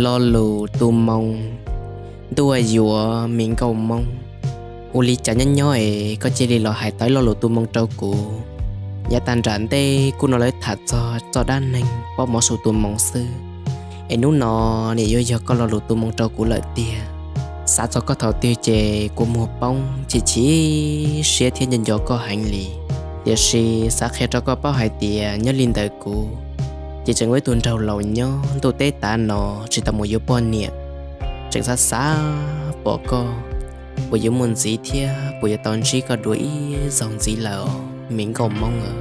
Lo lus tu moo. Ntuj yuav me nkauj Hmoob, ua li cas nyob nyob es koj cia li los hais tau ib lo lus tu moo rau kuv? Yav tag nram ntej kuj hnov lawv tham txog txoj dab neeg pob mov su tu moo xwb, es hnub no nim yuav yog koj lo lus tu moo rau kuv lawm tiag. Xav txog koj thaum twg ces kuv muag poob chim chim siab thiab nco nco koj heev li. Tiam sis xav qhia rau koj paub hais tias nyob li ntawm kuv ces tseem ua ib tug nraug laus nyob ntuj teb tav no tsis tau mus yuav poj niam. Tseem xav xav pom koj, puas yuav muaj ntxiv thiab puas yuav tau ntsib koj dua ib zaug ntxiv lawm, me nkauj Hmoob aw.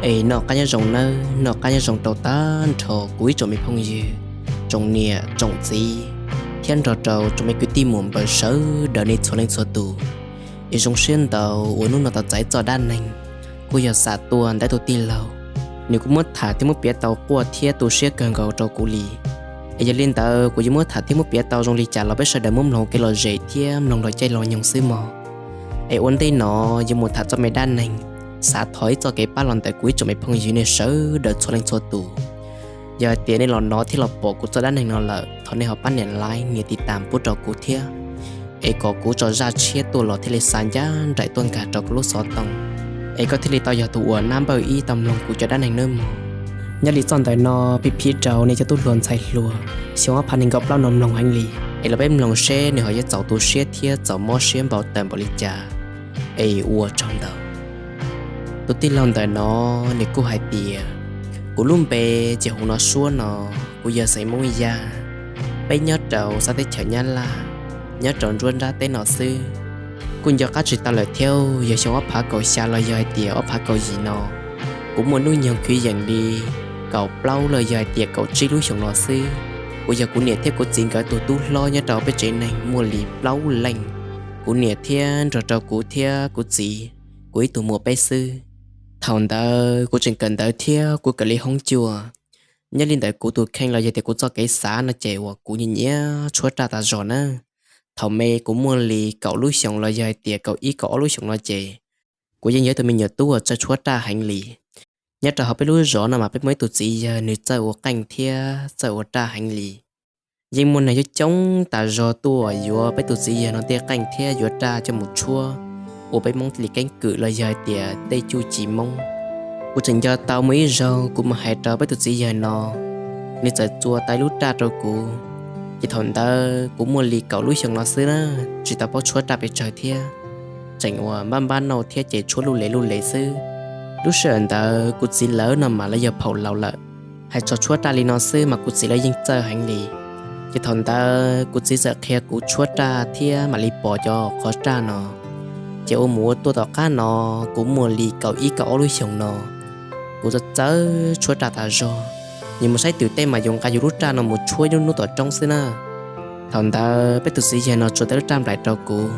Es noj qab nyob zoo nawb, noj qab nyob zoo rau tag nrho kuv ib tsoom me phooj ywg, tsoom niam tsoom txiv, thiab nrog rau tsoom me kwv tij muam npawg sawv daws nej txhua leej txhua tus. Es zoo siab ntau uas hnub no tau txais txoj dab neeg kuj yog xam tuaj ntawm tus tij laug, nws kuj muab tham thiab muab piav tau quaj thiab tu siab kawg nkaus rau kuv li. Es yog li ntawd kuv yuav muab tham thiab muab piav tau zoo li cas los peb sawv daws muab mloog kev lom zem thiab mloog los caij los nyoog xwb mog. Es ua ntej no yuav mus tham txoj me dab neeg, xav thov ib txoj kev pab los ntawm kuv ib tsoom me phooj ywg nej sawv daws txhua leej txhua tus. Yog hais tias nej los hnov thiab los pom kuv txoj dab neeg no lawm, thov nej ho pab nias like nias tiv tas pub rau kuv thiab, es kom kuv tso zaj tshiab tuaj los thiaj li xa ncaj nraim tuaj nkag rau koj lub xov tooj, es koj thiaj li tau yog tus uas nab npawj ib tau mloog kuv cov dab neeg nawb mog. Nyob li txoj ntawm no pib phim rau nej cov tub hluas ntxhais hluas xyoo ob phav nees nkaum plaub no mloog heev li, es los peb mloog seb nws ho yuav txaus tu siab thiab txaus mob siab npaum tawm npaum li cas. Es ua tsaug ntau. Tus tij laug ntawm no nws kuj hais tias, kuv lub npe ces hu no Suab no, kuv yog xeem Hmoob Yaj, peb nyob rau sab teb chaws Nyab Laj, nyob rau nruab nrab teb no xwb. Kuj nco qab tsis tau lawm thiab, yog xyoo ob phav kaum xya los yog hais tias ob phav kaum yim no, kuv muaj hnub nyoog kwv yees li kaum plaub los yog hais tias kaum tsib lub xyoos no xwb. Kuv yog kuv niam thiab kuv txiv nkawd tus tub hlob nyob rau peb tsev neeg muaj li plaub leej. Kuv niam thiab nrog rau kuv thiab kuv txiv, kuv ib tug muaj peb xwb. Thaum ntawd kuv tseem kawm ntawv thiab kuv kawm li hoob cuaj. Nyob li ntawd kuv tus kheej los yog tias kuv txoj kev xav no ces uas kuv nyiam nyiam tshuab raj tas zog na. Thaum me kuv muaj li kaum lub xyoos los yog hais tias kaum ib kaum ob lub xyoos no ces kuv yeej yog ib tug me nyuam tub uas txawj tshuab raj heev li. Nyob rau hauv peb lub zos no mas peb muaj ib tug txiv yawg nws txawj ua qeej thiab txawj ua raj heev li. Yeej muaj neeg coob coob tas zog tuaj yuav peb tus txiv yawg no tej qeej thiab yuav raj coj mus tshuab ua peb Hmoob li keeb kwm los yog hais tias tej cuj ci Hmoob. Kuv tseem nco tau muaj ib zaug kuv mus hais rau peb tus txiv yawg no, nws txawm txua tau ib lub raj rau kuv. Ces thaum ntawd kuv muaj li kaum lub xyoo no xwb na, tsis tau paub tshuab raj pes tsawg thiab, tseem ua npab npab nauj thiab ces tshuab luj lev luj lev xwb. Lub sij hawm ntawd kuv txiv lawv no mas lawv yog phaum laus lawm, hais txog tshuab raj li no xwb mas kuv txiv lawv yeej txawj heev li. Ces thaum ntawd kuv txiv txawm qhia kuv tshuab raj thiab mam li pom cov qhov raj no. Ces ua mus ua tuaj tom qab no, kuv muaj li kaum ib kaum ob lub xyoos no, kuv txawj txawj tshuab raj tas zog. Yus mus saib twm tej mas yus nqa yus lub raj no mus tshuab ib lub hnub tom roob xwb na. Thaum ntawd peb tus txiv yawg no tsuas tau lub raj nplaim rau kuv,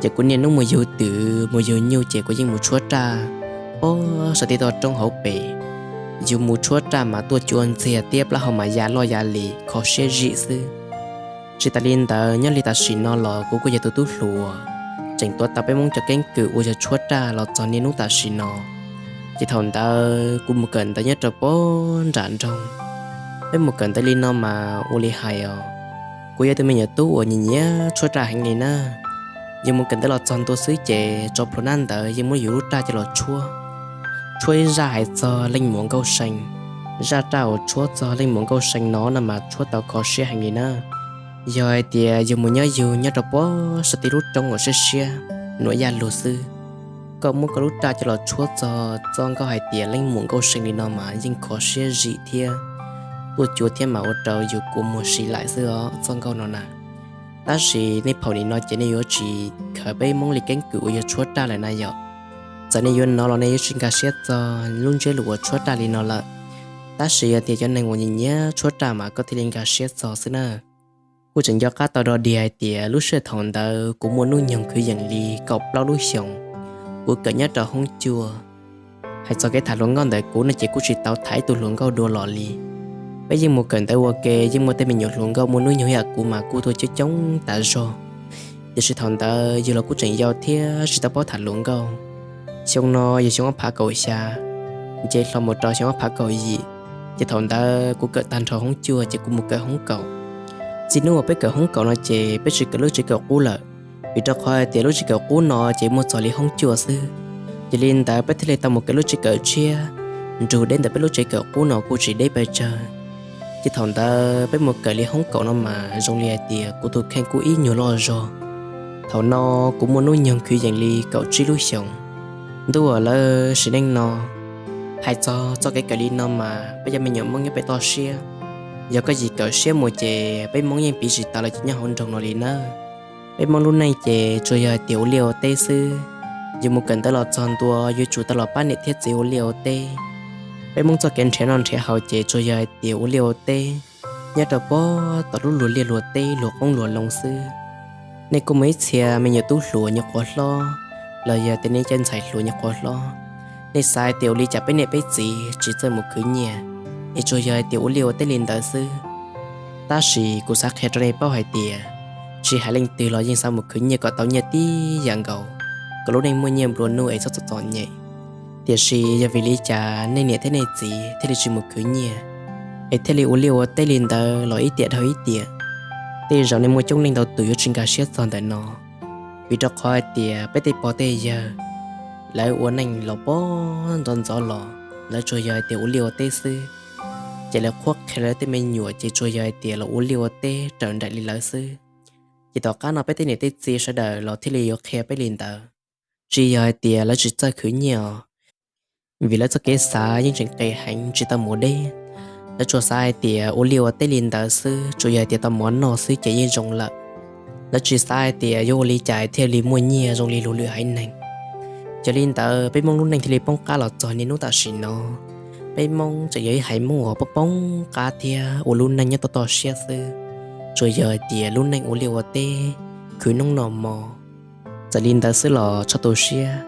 ces kuv niaj hnub mus yug twm mus yug nyuj ces kuv yeej mus tshuab raj puag saum tej toj roob hauv pes. Yus mus tshuab raj mas tuaj cuav ntxiag thiab plaub hau mas ya loj ya li kho siab zim xwb. Tsis tas li ntawd nyob li tam sim no los kuv kuj yog tus tub hluas tseem tuav tau peb Hmoob cov keeb kwm uas yog tshuab raj los txog niaj hnub tam sim no. Ces thaum ntawd kuv mus kawm ntawv nyob rau puag nram nroog. Peb mus kawm ntawv li no mas ua li hais os, kuv yog tus me nyuam tub uas nyiam nyiam tshuab raj heev li na. Yus mus kawm ntawv los txog ntua xwb ces tso plhuav nab ntawd yeej muab yus lub raj coj los tshuab. Tshuab ib zaj hais txog leej muam Nkauj See, zaj raj uas tshuab txog leej muam Nkauj See no no mas tshuab tau kho siab heev li na. Yog hais tias yus mus nyob yug nyob rau puag saum tej lub roob uas siab siab, nuam yaj lug xwb, koj muab koj lub raj coj los tshuab txog txoj nkauj hais tias leej muam Nkauj See li no mas yeej kho siab zim thiab tuaj cuav thiab mas ua rau yus kua muag si laim xwb os txoj nkauj no na. Tab sis nej phaum nim no ces nej yuav tsis khaws peb Hmoob li keeb kwm uas yog tshuab raj lawm na yom. Txawm nej yuav hnov los nej yuav tsis nkag siab txog lub ntsiab lus uas tshuab raj li no lawm. Tab sis yog tias cov neeg uas nyiam nyiam tshuab raj mas koj thiaj li nkag siab txog xwb na. Kuv tseem nco qab tau dog dig hais tias lub sij hawm thaum ntawd kuv muaj hnub nyoog kwv yees li kaum plaub lub xyoos, kuv kawm nyob rau hoob cuaj. Hais txog kev tham hluas nkauj ntawm kuv no ces kuj tsis tau tham ib tug hluas nkauj dua los li. Peb yeej mus kawm ntawv ua ke yeej muaj tej me nyuam hluas nkauj muaj hnub nyoog ib yam kuv mas kuj tuaj coob coob tas zog. Tiam sis thaum ntawd yus los kuj tseem yau thiab tsis tau paub tham hluas nkauj. Xyoo no yog xyoo ob phav kaum xya, nce hlo mus rau xyoo ob phav kaum yim, Ces thaum ntawd kuv kawm tag nrho hoob cuaj ces kuv mus kawm hoob kaum. Txij hnub uas peb kawm hoob kaum no ces peb tsis kawm lub tsev kawm qub lawm, vim rau qhov hais tias lub tsev kawm qub no ces muaj txog li hoob cuaj xwb. Yog li ntawd peb thiaj li tau mus kawm lub tsev kawm tshiab nrug deb ntawm peb lub tsev kawm qub no kuj tsis deb pes tsawg. Ces thaum ntawd peb mus kawm li hoob kaum no mas zoo li hais tias kuv tus kheej kuj ib nyuag loj zog. Thaum no kuv muaj hnub nyoog kwv yees li kaum tsib lub xyoos. Ntuj aw, lawv sim neej no hais txog txoj kev kawm li no mas peb cov me nyuam Hmoob nyob pem toj siab, yog koj yim kawm siab mus ces peb Hmoob yeej piv tsis tau lawv cov nyob hauv nroog no li nawb. Peb Hmoob lub neej ces tsuas yog hais tias ua liaj ua teb xwb. Yus mus kawm ntawv los txog ntua yuav tsum tau los pab niam thiab txiv ua liaj ua teb. Peb Hmoob txoj kev nrhiav noj nrhiav haus ces tsuas yog hais tias ua liaj ua teb nyob rau pem tom lub luag liaj luag teb luag qoob luag loo xwb. Nej kuj muaj ib txhia me nyuam tub hluas nyuam qhuav hlob, los yog tias nej cov ntxhais hluas nyuam qhuav hlob, nej xav hais tias ua li cas peb niam peb txiv tsis txawj mus khwv nyiaj, es tsuas yog hais tias ua liaj ua teb li ntawd xwb. Tab sis kuv xav qhia rau nej paub hais tias, tsis hais leej twg los yeej xav mus khwv nyiaj kom tau nyiaj tib yam nkaus, kom lub neej muaj nyiaj nplua nuj es txhob txom txom nyem. Tiam sis yog vim li cas nej niam thiab nej txiv thiaj li tsis mus khwv nyiaj, es thiaj li ua liaj ua teb li ntawd los ib tiam dhau ib tiam? Tej zaum nej muaj coob leej ntau tus yuav tsis nkag siab txog ntawm no, vim rau qhov hais tias peb tej pog tej yawg lawv ua neej los pem ntxov ntxov los lawv tsuas yog hais tias ua liaj ua teb xwb, ces lawv qhuab qhia lawv tej me nyuam ces tsuas yog hais tias los ua liaj ua teb raws nraim li lawv xwb. Ces tom qab no peb tej niam tej txiv sawv daws los thiaj li yuav qhia peb li ntawd, tsis yog hais tias lawv tsis txawj khwv nyiaj os, vim lawv txoj kev xav yeej tseem qis heev tsis tau mus deb. Lawv tsuas xav hais tias ua liaj ua teb li ntawd xwb, tsuas yog hais tias tau mov noj xwb ces yeej zoo lawm. Lawv tsis xav hais tias yuav ua li cas thiaj li muaj nyiaj zoo li luag lwm haiv neeg. Yog li ntawd peb Hmoob lub neej thiaj li poob qab los txog niaj hnub tam sim no. Peb Hmoob tseem yog ib haiv Hmoob uas poob poob qab thiab ua lub neej nyob toj toj siab xwb, tsuas yog hais tias lub neej ua liaj ua teb, khwv noob noj mov. Txawm li ntawd xwb los txhob tu siab,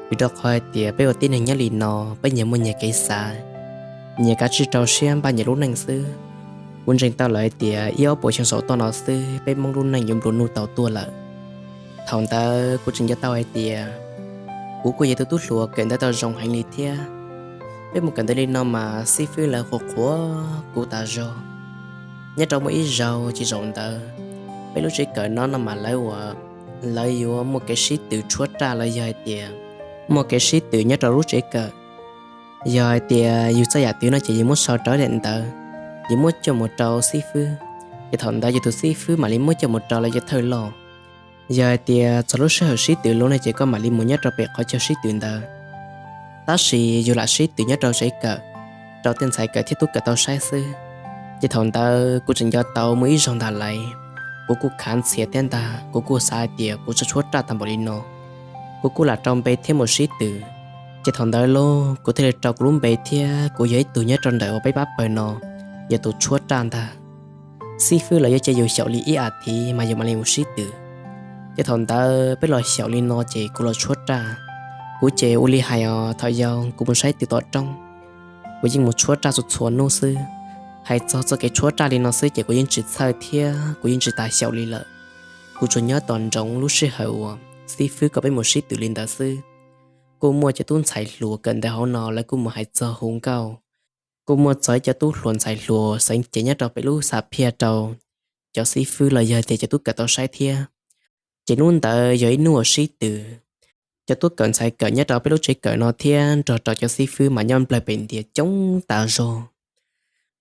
vim rau qhov hais tias peb ua tib neeg nyob li no peb nyias muaj nyias kev xav, nyias kav tsij rau siab npaj nyias lub neej xwb. Kuv ntseeg tau lawm hais tias ib ob puas xyoo saum toj no xwb peb Hmoob lub neej yuav nplua nuj tau tuaj lawm. Thaum ntawd kuv tseem nco tau hais tias kuv kuj yog tus tub hluas kawm ntawv tau zoo heev li thiab. Peb mus kawm ntawv li no mas xib fwb lawv qhuas qhuas kuv tas zog. Nyob rau muaj ib zaug ces zaum ntawd peb lub tsev kawm no no mas lawv ua, lawv yuav muaj kev sib tw tshuab raj los yog hais tias muaj kev sib tw nyob rau lub tsev kawm. Yog hais tias yus txoj yam twg no ces yus muab sau rau daim ntawv, yus muab coj mus rau xib fwb, ces thaum ntawd yus tus xib fwb mam li muab coj mus rau lawv cov thawj loj. Yog hais tias txog lub sij hawm sib tw lawm no ces koj mam li mus nyob rau pem qhov chaw sib tw ntawd. Tab sis yus lam sib tw nyob rau tsev kawm, rau tej ntxhais kawm thiab tub kawm tau saib xwb. Ces thaum ntawd kuv tseem nco tau muaj ib zaug ntag lauj, kuv kuj khav ntxhias thiab ntag, kuv kuj xav hais tias kuv tshuab tshuab raj tag npaum li no, kuv kuj lam rau npe thiab mus sib tw. Ces thaum ntawd lauj kuv thiaj li rau kuv lub npe thiab kuv yog ib tug nyob rau ntawm uas peb pab pawg no yog tus tshuab raj ntag. Xib fwb lawv yuav cia yus xyaum li ib as thiv mas yus mam li mus sib tw. Ces thaum ntawd peb los xyaum li no ces kuv los tshuab raj. Kuv ces ua li hais os, thaum yau kuv mus saib tw tom roob, kuv yeej mus tshuab raj txhua txhua hnub xwb. Hais txog txoj kev tshuab raj li no xwb ces kuv yeej tsis txhawj thiab kuv yeej tsis tas xyaum li lawm. Kuv tsuas nyob tos ntsoov lub sij hawm uas xib fwb kom peb mus sib tw li ntawd xwb. Kuj muaj cov tub ntxhais hluas kawm ntawv hauv no lawv kuj mus hais txog hu nkauj. Kuj muaj txog ib cov tub hluas ntxhais hluas xeev cev nyob rau pem lub xam phiaj rau cov xib fwb los yog tias cov tub kawm tau saib thiab. Ces hnub ntawd yog ib hnub uas sib tw, cov tub kawm ntxhais kawm nyob rau peb lub tsev kawm no thiab nrog rau cov xib fwb mas nyob nplawg pem ntiav coob tas zog.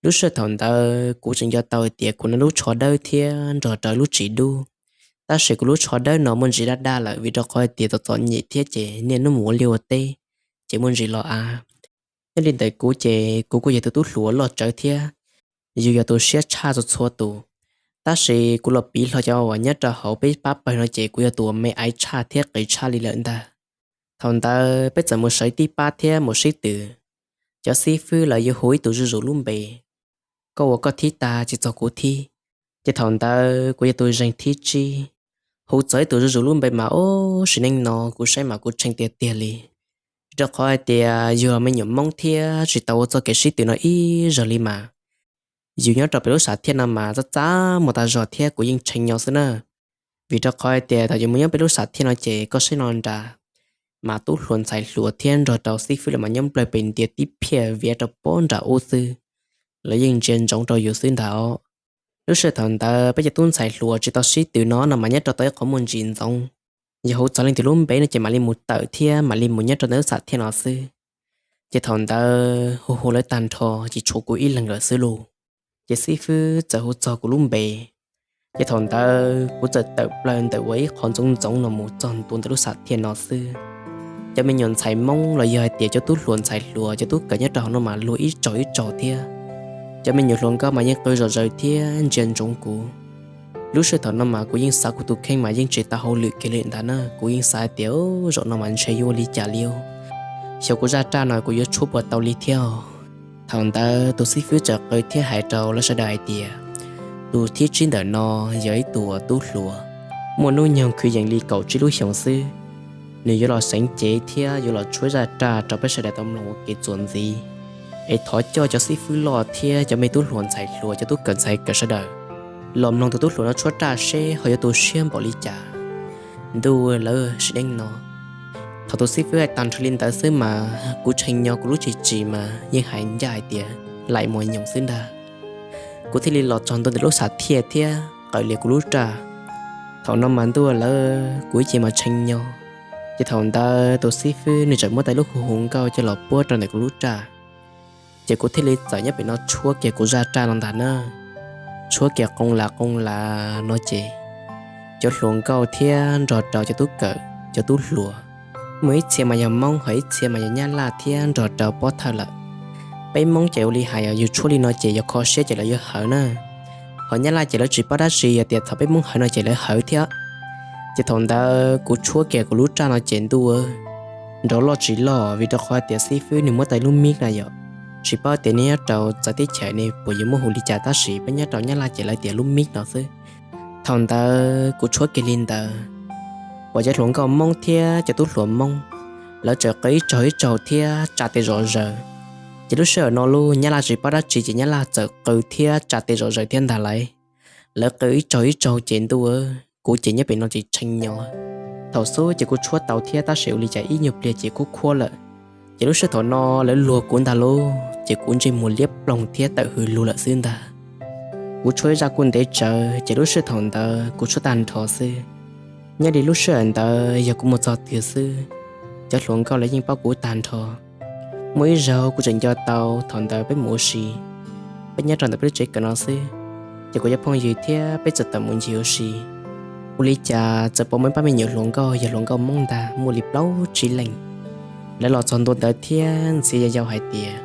Lub sij hawm thaum ntawd kuv tseem nco tau tias kuv noj lub tsho dawb thiab nrog rau lub tsis dub, tab sis kuv lub tsho dawb no muaj ntsis daj daj lawm vim rau qhov tias txom txom nyem thiab ces niaj hnub mus ua liaj ua teb ces muaj ntsis los av. Nyob li ntawm kuv ces kuv kuj yog tus tub hluas loj tsawv thiab, yus yog tus siab tshaj txhua txhua tus. Tab sis kuv los piv hlo cov uas nyob rau hauv peb pab pawg no ces kuv yog tus uas me aiv tshaj thiab qis tshaj li lawm ntag. Thaum ntawd peb txawm mus sawv tib pab thiab mus sib tw. Cov xib fwb lawv yuav hu ib tug zuj zus lub npe, koj ua koj thib tag tsis txog kuv thib. Ces thaum ntawd kuv yog tus zeeg thib tsib. Hu txog ib tug zuj zus lub npe mas ob sim neej no kuv saib mas kuv tshee tiag tiag li. Rau qhov hais tias yus me nyuam Hmoob thiab tsis tau ua txoj kev sib tw no ib zaug li mas, yus nyob rau pem lub xam thiaj no mas txaj txaj muag tas zog thiab kuv yeej tshee nyo xwb na. Vim rau qhov hais tias thaum yus mus nyob pem lub xam thiaj no ces koj saib no nrad, mas tub hluas ntxhais hluas thiab nrog rau xib fwb los mas nyob nplawg pem ntiav tib phiaj viav rau pob nram ub xwb. lawv yeej ntsia ntsoov rau yus xwb ntag. Lub sij hawm thaum ntawd peb cov tub ntxhais hluas tsis tau sib tw no no mas nyob rau tau ib qhov muaj ntsis ntxoov, yog hu txog leej twg lub npe no ces mam li mus tawm thiab mam li mus nyob rau ntawm lub xam thiaj no xwb. Ces thaum ntawd hu hu lawv tag nrho ces tshuav kuv ib leeg lawm xwb lauj. Ces xib fwb txawm hu txog kuv lub npe. Ces thaum ntawd kuv txawm tawm plaws ntawm uas ib qhov ntxoov ntxoov no mus txog ntua ntawm lub xam thiaj no xwb. Cov me nyuam ntxhais Hmoob los yog hais tias cov tub hluas ntxhais hluas, cov tub kawm nyob rau hauv no mas luag ib tsaug ib tsaug thiab. Cov me nyuam hluas nkauj mas yeej qw zom zaws thiab ntsia ntsoov kuv. Lub sij hawm thaum no mas kuv yeej xav kuv tus kheej mas yeej tsis tau hauj lwm kiag li ntag na, kuv yeej xav hais tias zaum no mas ntshe yuav ua li cas li, xyov kuv zaj raj no kuv yuav tshuab puas tau li thiab. Thaum ntawd tus xib fwb txawm qw thiab hais rau lawv sawv daws hais tias, tus thib tsib ntawm no yog ib tug tub hluas, muaj hnub nyoog kwv yees li kaum tsib lub xyoos xwb. Nws yuav los seev cev thiab yuav los tshuab zaj raj rau peb sawv daws tau mloog ua kev txuas ntxiv. Es thov coj cov xib fwb loj thiab cov me tub hluas ntxhais hluas, cov tub kawm ntxhais kawm sawv daws los mloog tus tub hluas no tshuab raj seb ho yuav tu siab npaum li cas. Ntuj, lawv sim neej no. Thaum tus xib fwb hais tag nrho li ntawd xwb mas kuv tshee nyo kuv lub tshis tsis mas yeej hais ncaj hais tias laim mos nyoos xwb ntag. Kuv thiaj li los txog ntua ntawm lub xam thiaj thiab qawm lias kuv lub raj. Thaum no mas ntuj, lawv kuv ib ce mas tshee nyo. Ces thaum ntawd tus xib fwb nws txawm muab tau lub hu hu nkauj coj los puab rau ntawm kuv lub raj. Ces kuv thiaj li txawm nyob pem no tshuab kiag kuv zaj raj no ntag na. Tshuab kiag qoo las qoo las no ces cov hluas nkauj thiab nrog rau cov tub kawm, cov tub hluas, muaj ib txhia mas yog Hmoob, ho ib txhia mas yog Nyab Laj thiab nrog rau pov thawj lawm. Peb Hmoob ces ua li hais yus tshuab li no ces yog kho siab ces lawv yuav hawv na. Ho Nyab Laj ces lawv tsis paub dab tsi, yog tias thaum peb Hmoob hawv no ces lawv hawv thiab. Ces thaum ntawd kuv tshuab kiag kuv lub raj no ces ntuj, nrov loj tsis loj vim rau qhov tias xib fwb nws muab tau lub mic na yom, tsis paub tias nyob rau txawv teb chaws ne puas yuav muab hu li cas, tab sis peb nyob rau Nyab Laj ces lawv tias lub mic no xwb. Thaum ntawd kuv tshuab kiag li ntawd, pom cov hluas nkauj Hmoob thiab cov tub hluas Hmoob, lawv txawm qw ib tsaug ib tsaug thiab tsa tes zom zaws. Ces lub sij hawm no lub Nyab Laj tsis paub dab tsi ces Nyab Laj txawm qw thiab tsa tes zom zaws thiab ntag lauj. Lawv qw ib tsaug ib tsaug ces ntuj, kuv ces nyob pem no ces tshee nyo. Thaum xub ces kuv tshuab tau thiab tab sis ua li cas ib nyuag pliag ces kuv khuab lawm. Ces lub sij hawm thaum no lawv luag kuv ntag lauj, ces kuv ntsej muag liab ploog thiab tawm hws lug lawm xwb ntag. Kuv tshuab ib zaj kuj ntev tsawv ces lub sij hawm thaum ntawd kuv tshuab tag nrho xwb. Nyob li lub sij hawm ntawd yog kuv mus txog twg xwb, cov hluas nkauj lawv yeej paub kuv tag nrho. Muaj ib zaug kuv tseem nco tau thaum ntawd peb mus ua si, peb nyob rau ntawm peb lub tsev kawm no xwb, ces kuv cov phooj ywg thiab peb txawm tawm mus ncig ua si. Ua li cas txawm pom muaj ib pab me nyuam hluas nkauj yog hluas nkauj Hmoob ntag muaj li plaub tsib leej. Lawv los txog ntua ntawd thiab ntxiv yau yau hais tias,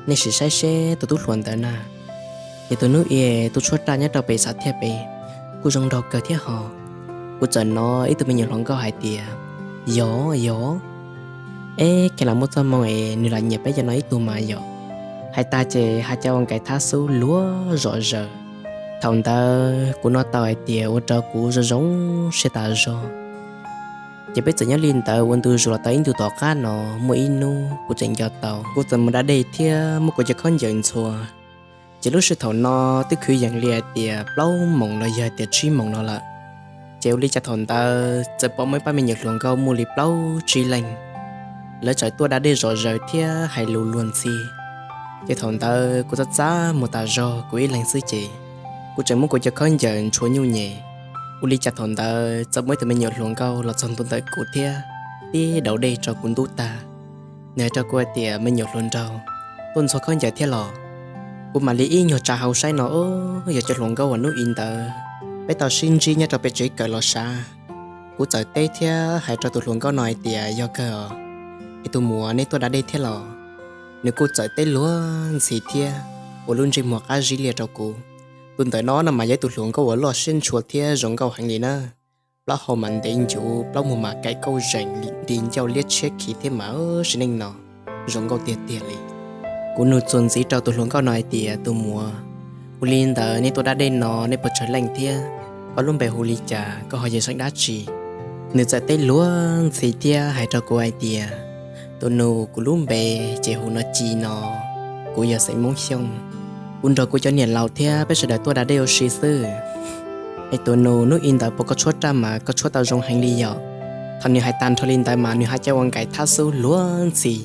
nej sim saib seb tus tub hluas ntawd na, yog tus hnub i tuaj tshuab raj nyob rau pem xam thiaj pem, kuj zoo nraug kawg thiab ho. Kuv txawm hnov ib tug me nyuam hluas nkauj hais tias, yog, yog. Eb, kheev lam muaj txoj hmoo es nws lam nyiam peb cov no ib tug mas yom. Hais tag ces hais cov ua nkais thab xub luag zom zaws. Thaum ntawd kuv hnov tau hais tias ua rau kuv zoo zoo siab tas zog. Ces peb txawm nyob li ntawd ua ntu zus los tau ib ntu tom qab no, muaj ib hnub kuv tseem nco tau kuv txawm mus da dej thiab muab kuv cov khaub ncaws ntxhua. Ces lub sij hawm thaum no twb kwv yees li hais tias plaub moos los yog tias tsib moos no lawm. Ces ua li cas thaum ntawd txawm pom muaj ib pab me nyuam hluas nkauj muaj li plaub tsib leej, lawv txawm tuaj da dej zom zaws thiab hais lus luag ntxhi. Ces thaum ntawd kuv txaj txaj muag tas zog kuv ib leeg xwb ces kuv tseem muab kuv cov khaub ncaws ntxhua nyuj nyem. Ua li cas thaum ntawd txawm muaj ib tug me nyuam hluas nkauj los txog ntua ntawm kuv thiab tib daus dej rau kuv ntub tag. Nws hais rau kuv hais tias, me nyuam hluas nraug, tuaj ntxhua khaub ncaws thiab los? Kuv mam li ib nyuag tsa hau saib no, yog cov hluas nkauj uas hnub i ntawd peb tau sib ntsib nyob rau pem tsev kawm los sav. Kuv txawm teb thiab hais rau tus hluas nkauj no hais tias, yog kawg os, es tus muam nej tuaj da dej thiab los? Nws kuj txawm teb luag ntxhi thiab ua lub ntsej muag qab zib liag rau kuv. Tus ntawm no no mas yog ib tug hluas nkauj uas loj siab ntshua thiab zoo nkauj heev li na. Plaub hau mas ntev ncuv, plaub muag mas kaim kauj zeem li nti ncauj liab tshiab khiv thiab mas sim neej no zoo nkauj tiag tiag li. Kuv nug txuas ntxiv rau tus hluas nkauj no hais tias, tus muam, ua li ntawd nej tuaj da dej no nej puas tsawg leej thiab? Koj lub npe hu li cas, koj ho yog xeem dab tsi? Nws txawm teb luag ntxhi thiab hais rau kuv hais tias, tus nus, kuv lub npe ces hu no Ci no, kuv yog xeem Hmoob Xyooj. Kuv nrog kuv cov niam laus thiab peb sawv daws tuaj da dej ua si xwb. Es tus nus, hnub i ntawd puas koj tshuab raj mas koj tshuab tau zoo heev li yom? Thaum nws hais tag nrho li ntawd mas nws hais cov ua nkais thab xub luag ntxhi.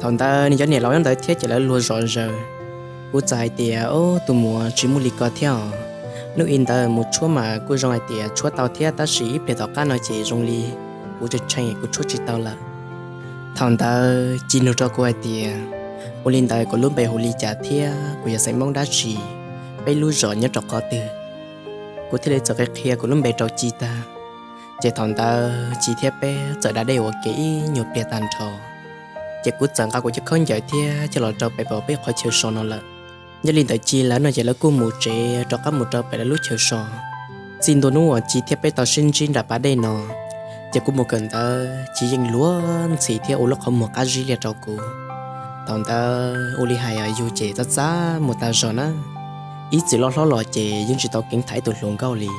Thaum ntawd nws cov niam laus nyob ntawd thiab ces lawv luag zom zaws. Kuv txawm hais tias, Ob, tus muam, tsis muaj li ko thiab os. Hnub i ntawd mus tshuab mas kuj zoo hais tias tshuab tau thiab, tab sis ib pliag tom qab no ces zoo li kuv tshee tshee kuv tshuab tsis tau lawm. Thaum ntawd Ci nug rau kuv hais tias, Ua li ntawd kuv lub npe hu li cas thiab kuv yog xeem Hmoob dab tsi, peb lub zos nyob rau qhov twg? Kuv thiaj li txawm qhia qhia kuv lub npe rau Ci tag. Ces thaum ntawd Ci thiab peb txawm da dej ua ke ib nyuag pliag tag nrho, ces kuv txawm nqa kuv cov khaub ncaws thiab coj los rau pem pem peb qhov chaw so no lawm. Yog li ntawd Ci lawv no ces lawv kuj mus tsev rov qab mus rau pem lawv lub chaw so. Txij ntua hnub uas Ci thiab peb tau sib ntsib nram pas dej no, ces kuv mus kawm ntawv Ci yeej luag ntxhi thiab ua lub qhov muag qab zib liaj rau kuv. Thaum ntawd ua li hais yus ces txaj txaj muag tas zog na. Ib txwm loj hlob los ces yeej tsis tau keev tham ib tug hluas nkauj li.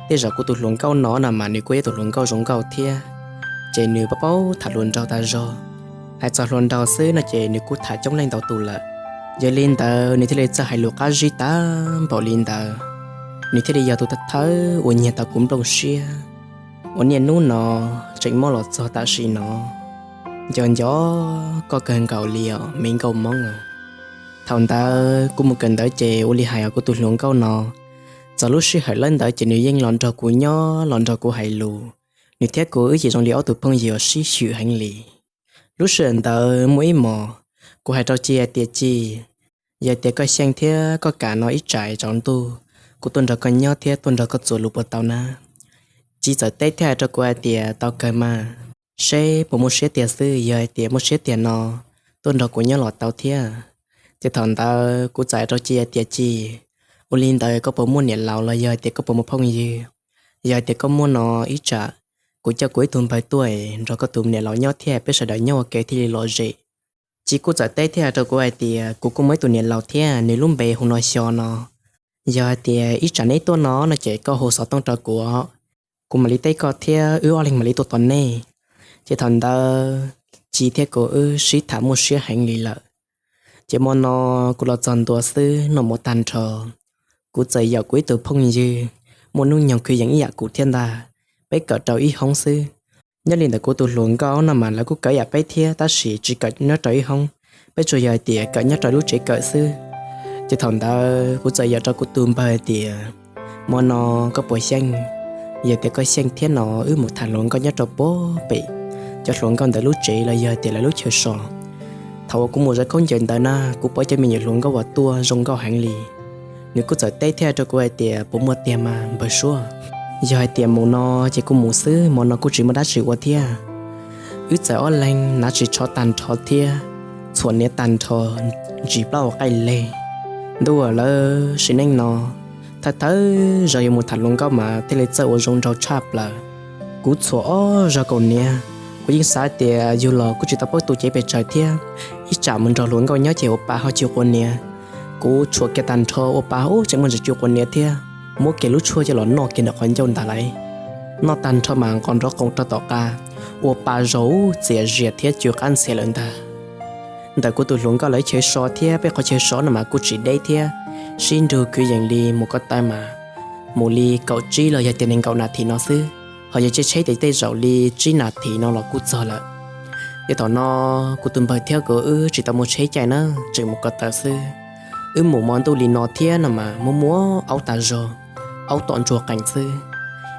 Tej zaum kuv tus hluas nkauj no no mas nws kuj yog tus hluas nkauj zoo nkauj thiab, ces nws paub paub tham hluas nraug tas zog. Hais txog hluas nraug xwb no ces nws kuj tham coob leej ntau tus lawm. Yog li ntawd nws thiaj li txawj hais lus qab zib tag npaum li ntawd. Nws thiaj li yog tus thawj thawj uas nyiag tau kuv nplooj siab uas niaj hnub no tseem muab los txog tam sim no. Nco nco koj kawg nkaus li os me nkauj Hmoob. Thaum ntawd kuv mus kawm ntawv ces ua li hais os kuv tus hluas nkauj no, txog lub sij hawm lawm ntawd ces nws yeej los nrog kuv nyob los nrog kuv hais lus. Nws thiab kuv wb ces zoo li ob tug phooj ywg sib xywm heev li. Lub sij hawm ntawd muaj ib hmos, kuv hais rau Ci hais tias, Ci, yog tias koj xyeej thiab koj kam no ib tsam tsaus ntuj kuv tuaj nrog koj nyob thiab tuaj nrog koj txuas lus puas tau na? Ci txawm teb thiab hais rau kuv hais tias, Tau kawg mas, seb puas muaj siab tiag xwb, yog hais tias muaj siab tiag no tuaj nrog kuv nyob los tau thiab. Ces thaum ntawd kuv txawm hais rau Ci hais tias, Ci, ua li ntawd koj puas muaj niam laus los yog hais tias koj puas muaj phooj ywg? Yog hais tias koj muaj no ib tsam kuv coj kuv ib tug npawg tuaj nrog koj tus niam laus nyob thiab peb sawv daws nyob ua ke thiaj li lom zem. Ci kuj txawm teb thiab hais rau kuv hais tias, Kuv kuj muaj ib tug niam laus thiab, nws lub npe hu no Xyo no. Yog hais tias ib tsam neb tuaj no no ces koj hu xov tooj rau kuv, kuv mam li teb koj thiab wb ob leeg mam li tuaj tos nej. Ces thaum ntawd Ci thiab kuv wb sib tham muaj siab heev li lawm. Ces hmo no kuv los txog ntua xwb noj mov tag nrho, kuv txawm yaum kuv ib tug phooj ywg muaj hnub nyoog khwv yees ib yam kuv thiab ntag, peb kawm rau ib hoob xwb. Nyob li ntawm kuv tus hluas nkauj no mas lawv kuj kawm ib yam peb thiab tab sis tsis kawm nyob rau ib hoob, peb tsuas yog hais tias kawm nyob rau lub tsev kawm xwb. Ces thaum ntawd kuv txawm yaum rau kuv tus npawg hais tias, Hmo no koj puas xyeej? Yog tias koj xyeej thiab no wb mus tham hluas nkauj nyob rau puag pem cov hluas nkauj ntawd lub tsev los yog hais tias lawv lub chaw so. Thaum uas kuv mus zov khaub ncaws ntawd na kuv pom cov me nyuam hluas nkauj uas tuaj zoo nkauj heev li. Nws kuj txawm teb thiab hais rau kuv hais tias, Puas muaj tiag mas npawg Suab? Yog hais tias mus no ces kuv mus xwb, hmo no kuj tsis muaj dab tsi ua thiab. Wb txawm ob leeg hnav tshis tsho tag nrho thiab txhuam hniav tag nrho, ntsis plaub hau qaij leg. Ntuj aw, lawv sim neej no thawj thawj zaug yuav mus tham hluas nkauj mas thiaj li txawj ua zoo nraug tshaj plaws. Kuv txhuam ob zaug kaus hniav, kuv yeej xav tias yug los kuj tsis tau paub tu cev pes tsawg thiab, ib tsam mus nrog hluas nkauj nyob ces ua pa ho tsis quav hniav. Kuv tshuam kiag tag nrho ua pa ub tseem muaj ntsis tsis quav hniav thiab, muab kiag lub tshuaj coj los noj kiag nram qhov ncauj ntag lauj. Noj tag nrho mas nqos nrov qoos rau tom qab, ua pa zaug txias zias thiab cw qab ntxhias lawm ntag. Ntawm kuv tus hluas nkauj lawv chaw so thiab peb qhov chaw so no mas kuj tsis deb thiab, sib nrug kwv yees li mus ko taw mas mus li kaum tsib los yog tias nees nkaum nas this no xwb, ho yog tsheb tsheb ces tej zaum li tsib nas this no los kuj txog lawm. Ces thaum no kuv tus npawg thiab kuv wb tsis tau muaj tsheb caij na, tseem mus ko taw xwb. Wb mus hmo ntuj li no thiab no mas muaj muaj aub tas zog, aub tom ntsuag qees xwb.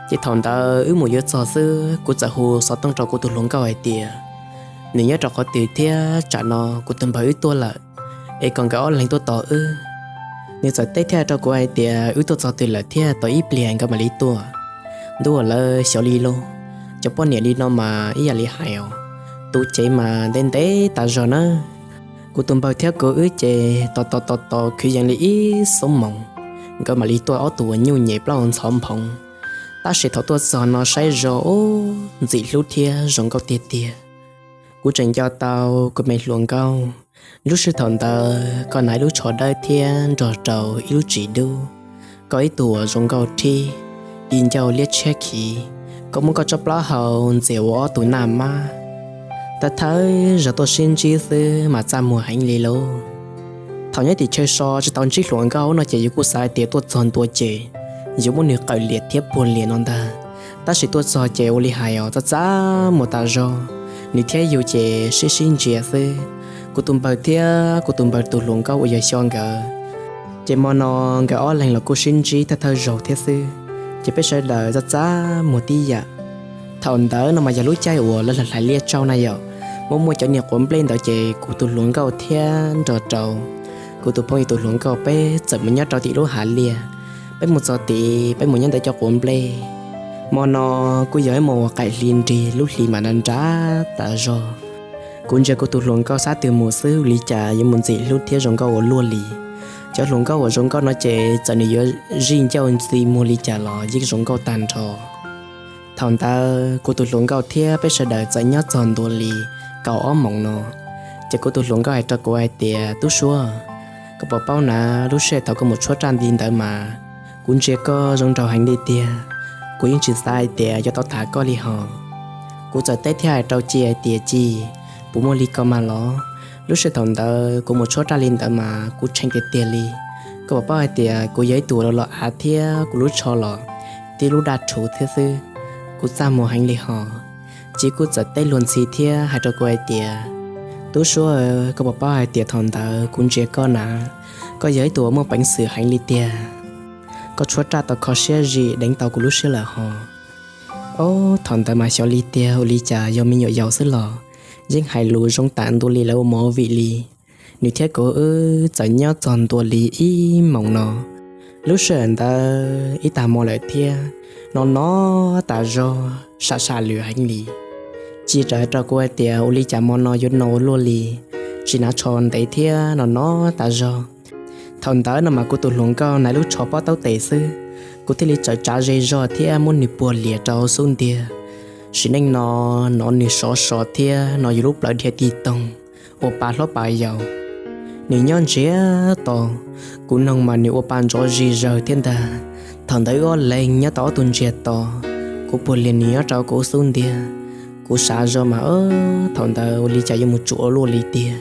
Ces thaum ntawd wb mus yuav txog xwb kuv txawm hu xov tooj rau kuv tus hluas nkauj hais tias nws nyob rau qhov twg thiab tsam no kuv tus npawg wb tuaj lawm, es kom nkawd ob leeg tuaj tos wb. Nws txawm teb thiaj rau kuv hais tias wb tuaj txog twg lawm thiab tos ib pliag nkawd mam li tuaj. Ntuj aw, lawv xyov li lauj, cov poj niam li no mas ib yam li hais os, tu cev mas ntev ntev tas zog na. Kuv tus npawg thiab kuv wb ces tos tos tos tos kwv yees li ib xuab moos, nkawd mam li tuaj ob tug uas nyuj nyem plaub hau ntxhov nphoov. Tab sis thaum tuaj txog no saib zos ub ntxim hlub thiab zoo nkauj tiag tiag. Kuv tseem nco tau kuv me hluas nkauj, lub sij thaum ntawd koj hnav ib lub tsho dawb thiab nrog rau ib lub tsis dub, koj ib tug uas zoo nkauj rhib, di ncauj liab tshiab khiv, koj muab koj tsob plaub hau ntxias ua ob tug naj mab. Thawj thawj zaug tuaj sib ntsib xwb mas txaj muag heev li lauj. Thaum nyob tim chaw so tsis tau ntsib hluas nkauj no ces yus kuj xav hais tias tuaj txog ntua ces yuav muab nws qawm lias thiab puag lias no ntag. Tab sis tuaj txog ces ua li hais os, txaj txaj muag tas zog, nws thiab yus ces sib sib ntsia xwb. Kuv tus npawg thiab kuv tus npawg tus hluas nkauj uas yog Xyo nkawd, ces hmo no nkawd ob leeg los kuj sib ntsib thawj thawj zaug thiab xwb, ces peb sawv daws txaj txaj muag tib yam. Thaum ntawd no mas yog lub caij uas lawv hlais liaj tsaug na yom, muaj muaj cov niag quav nplej ntawd ces kuv tus hluas nkauj thiab nrog rau kuv tus phooj ywg tus hluas nkauj peb txawm mus nyob rau tim lub hav liaj, peb mus txog tid peb mus nyob ntawm cov quav nplej. Hmo no kuj yog ib hmo uas qaim hli nrig, lub hli mas nra nra tas zog. Kuv ntsia kuv tus hluas nkauj sab twg mus xwb ua li cas yuav mus ntxim hlub thiab zoo nkauj ua luaj li. Cov hluas nkauj uas zoo nkauj no ces txawm nws yuav zij ncauj ntxi muag li cas los yeej zoo nkauj tag nrho. Thaum ntawd kuv tus hluas nkauj thiab peb sawv daws txawm nyob txog ntua li kaum ob moos no, ces kuv tus hluas nkauj hais rau kuv hais tias, Tub Suab, koj puas paub na, lub sij hawm thaum koj mus tshuab raj li ntawd mas kuv ntsia koj zoo nraug heev li tiag, kuv yeej tsis xav hais tias yuav tau tham koj li hos. Kuv txawm teb thiab hais rau Ci hais tias, Ci, puas muaj li ko mas los? Lub sij hawm thaum ntawd kuv mus tshuab raj li ntawd mas kuv tshee tiag tiag li. Koj puas paub hais tias kuv yog ib tug los los av thiab kuv lub tsho los tib lub daj rhuv thiab xwb, kuv txaj muag heev li hos. Ci kuj txawm teb luag ntxhi thiab hais rau kuv hais tias, Tub Suab, koj puas paub hais tias thaum ntawd kuv ntsia koj na, koj yog ib tug uas muaj peev xwm heev li tiag. Koj tshuab raj tau kho siab zim deev tau kuv lub siab lawm hos. Ob, thaum ntawd mas xyov li tiag ua li cas yog me nyuam yaus xwb los yeej hais lus zoo tam ntua li lawv ua movie li. Nws thiab kuv wb txawm nyob txog ntua li ib moos no. Lub sij hawm ntawd ib tag hmo lawm thiab, no no tas zog, sam sam lws heev li. Ci txawm hais rau kuv hais tias, Ua li cas hmo no yuav no ua luaj li, tsis hnav tsho ntev thiab no no tas zog. Thaum ntawd no mas kuv tus hluas nkauj hnav lub tsho pob taub tes xwb, kuv thiaj li txawm tsav ze zog thiab muab nws puag lias rau xub ntiag. Sim neej no, no nws sov so thiab no yus lub plawv dhia tig toog, ua pa hlob pa yau. Nws nyob ntsiag to, kuv noog mas nws ua pa ntsov zig zawg thiab ntag. Thaum ntawd wb ob leeg nyob tau ob tug ntsiag to, kuv puag lias nws nyob rau kuv xub ntiag. Kuv xav zog mas, thaum ntawd ua li cas yuav mus tsuam ua luaj li tiag.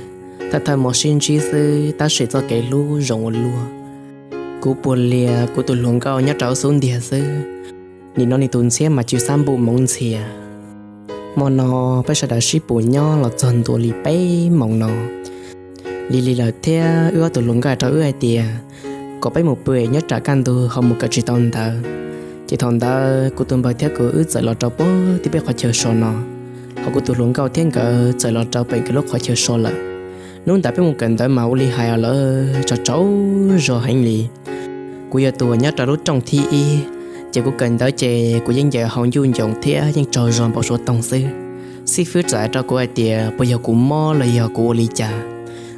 Thawj thawj hmo sib ntsib xwb tab sis txoj kev hlub zoo ua luaj. Kuv puag lias kuv tus hluas nkauj nyob rau xub ntiag xwb, nim no nws tus ntxhiab mas cw xab npuj moov ntxhias. Hmo no peb sawv daws sib pus nyob los txog ntua li peb moos no. Lig lig lawm thiab wb ob tug hluas nkauj hais rau wb hais tias kom peb mus pw nyob tsam kaj ntug ho mus kawm tsis tau ntawv. Ces thaum ntawd kuv tus npawg thiab kuv wb txawm los rau puag tim peb qhov chaw so no, ho kuv tus hluas nkauj thiab nkawd txawm los rau pem nkawd lub qhov chaw so lawm. Hnub ntawd peb mus kawm ntawv mas ua li hais lawm, tsaus tsaus zog heev li. Kuv yog tus uas nyob rau lub rooj thib ib, ces kuv kawm ntawv ces kuv yeej ncaws hau ncuj ncoos thiab yeej tsaug zog npau suav toog xwb. Xib fwb txawm hais rau kuv hais tias puas yog kuv mob los yog kuv ua li cas.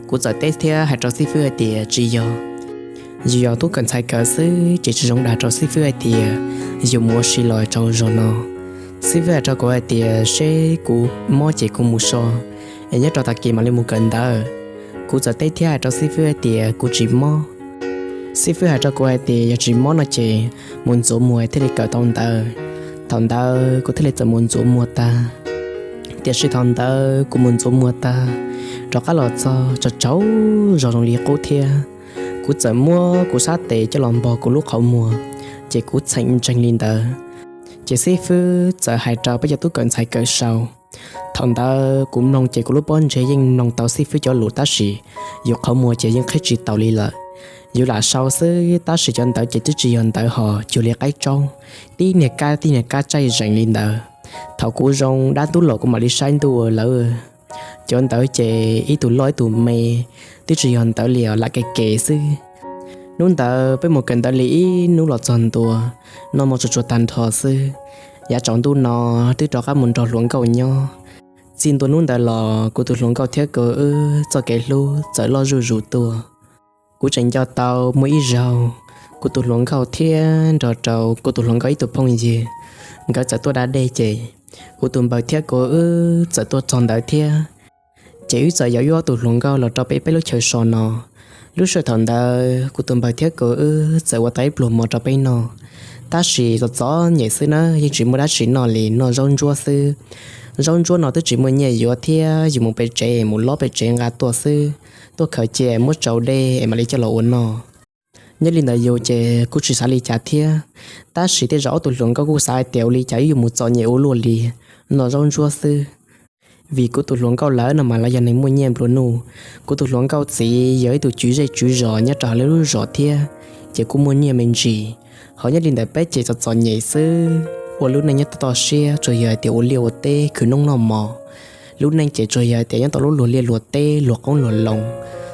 Kuv txawm teb thiab hais rau xib fwb hais tias tsis yog, yus yog tub kawm ntxhais kawm xwb ces tsis zoo dag rau xib fwb hais tias yus mus ua si los tsaug zog no. Xib fwb hais rau kuv hais tias seb kuv mob ces kuv mus so, es nyob rau tag kis mam li mus kawm ntawv. Kuv txawm teb thiab hais rau xib fwb hais tias kuv tsis mob. Xib fwb hais rau kuv hais tias yog tsis mob no ces mus ntxuav muag thiaj li kawm tau ntawv. Thaum ntawd kuv thiaj li txawm mus ntxuav muag tag. Tiam sis thaum ntawd kuv mus ntxuav muag tag, rov qab los txog tsaus tsaus zog zoo li qub thiab. Kuv txawm muab kuv sab tes coj los npog kuv lub qhov muag, ces kuv txheem ntseeg li ntawd. Ces xib fwb txawm hais rau peb cov tub kawm ntxhais kawm sau. Thaum ntawd kuv mloog ces kuv lub pob ntseg yeej mloog tau xib fwb cov lus tab sis yus qhov muag ces yeej qhib tsis taus li lawm. Yus lam sau xwb tab sis cov ntawd ces twb tsis yog ntawv hos cuag li qaib tsaub, tib niag kab tib niag kab tsaij zees li ntawd. Thaum kuv zoo dab ntub los kuv mam li saib ntuj ua lawv, cov ntawd ces ib tug loj ib tug me, twb tsis yog ntawv li os, lam kev kev xwb. Hnub ntawd peb mus kawm ntawv li ib hnub los txog ntua, noj mov tsuag tsuag tag nrho xwb. Yav tsaus ntuj no twb rov qab mus nrog hluas nkauj nyob. Txij ntua hnub ntawd los kuv tus hluas nkauj thiab kuv wb txoj kev hlub txawm loj zuj zus tuaj. Kuv tseem nco tau muaj ib zaug, kuv tus hluas nkauj thiab nrog rau kuv tus hluas nkauj ib tug phooj ywg, nkawd txawm tuaj da dej ces kuv tus npawg thiab kuv wb txawm tuaj txog ntawd thiab. Ces wb txawm yaum wb ob tug hluas nkauj los rau peb peb lub chaw so no. Lub sij hawm thaum ntawd kuv tus npawg thiab kuv wb txawm ua tau ib pluag mov rau peb noj, tab sis txom txom nyem xwb na yeej tsis muaj dab tsi noj li, noj zaub ntsuab xwb. Zaub ntsuab no twb tsis muaj nyiaj yuav thiab yus mus pem tsev mus lob pem tsev nqa tuaj xwb, tuaj khaws cia muab tsau dej es mam li coj los ua noj. Nyob li ntawd yus ces kuj tsis xav li cas thiab, tab sis tej zaum ob tug hluas nkauj kuj xav hais tias ua li cas wb yuav mus txom nyem ua luaj li, noj zaub ntsuab xwb. Vim kuv tus hluas nkauj lawv no mas lawv yog neeg muaj nyiaj nplua nuj. Kuv tus hluas nkauj txiv yog ib tug tswv zej tswv zos nyob rau hauv lub zos thiab, ces kuj muaj nyiaj me ntsis. Hos nyob li ntawm peb ces txom txom nyem xwb, ua lub neej nyob toj toj siab, tsuas yog hais tias ua liaj ua teb khwv noob noj mov. Lub neej ces tsuas yog hais tias nyob tau lub luag liaj luag teb luag qoob luag loo.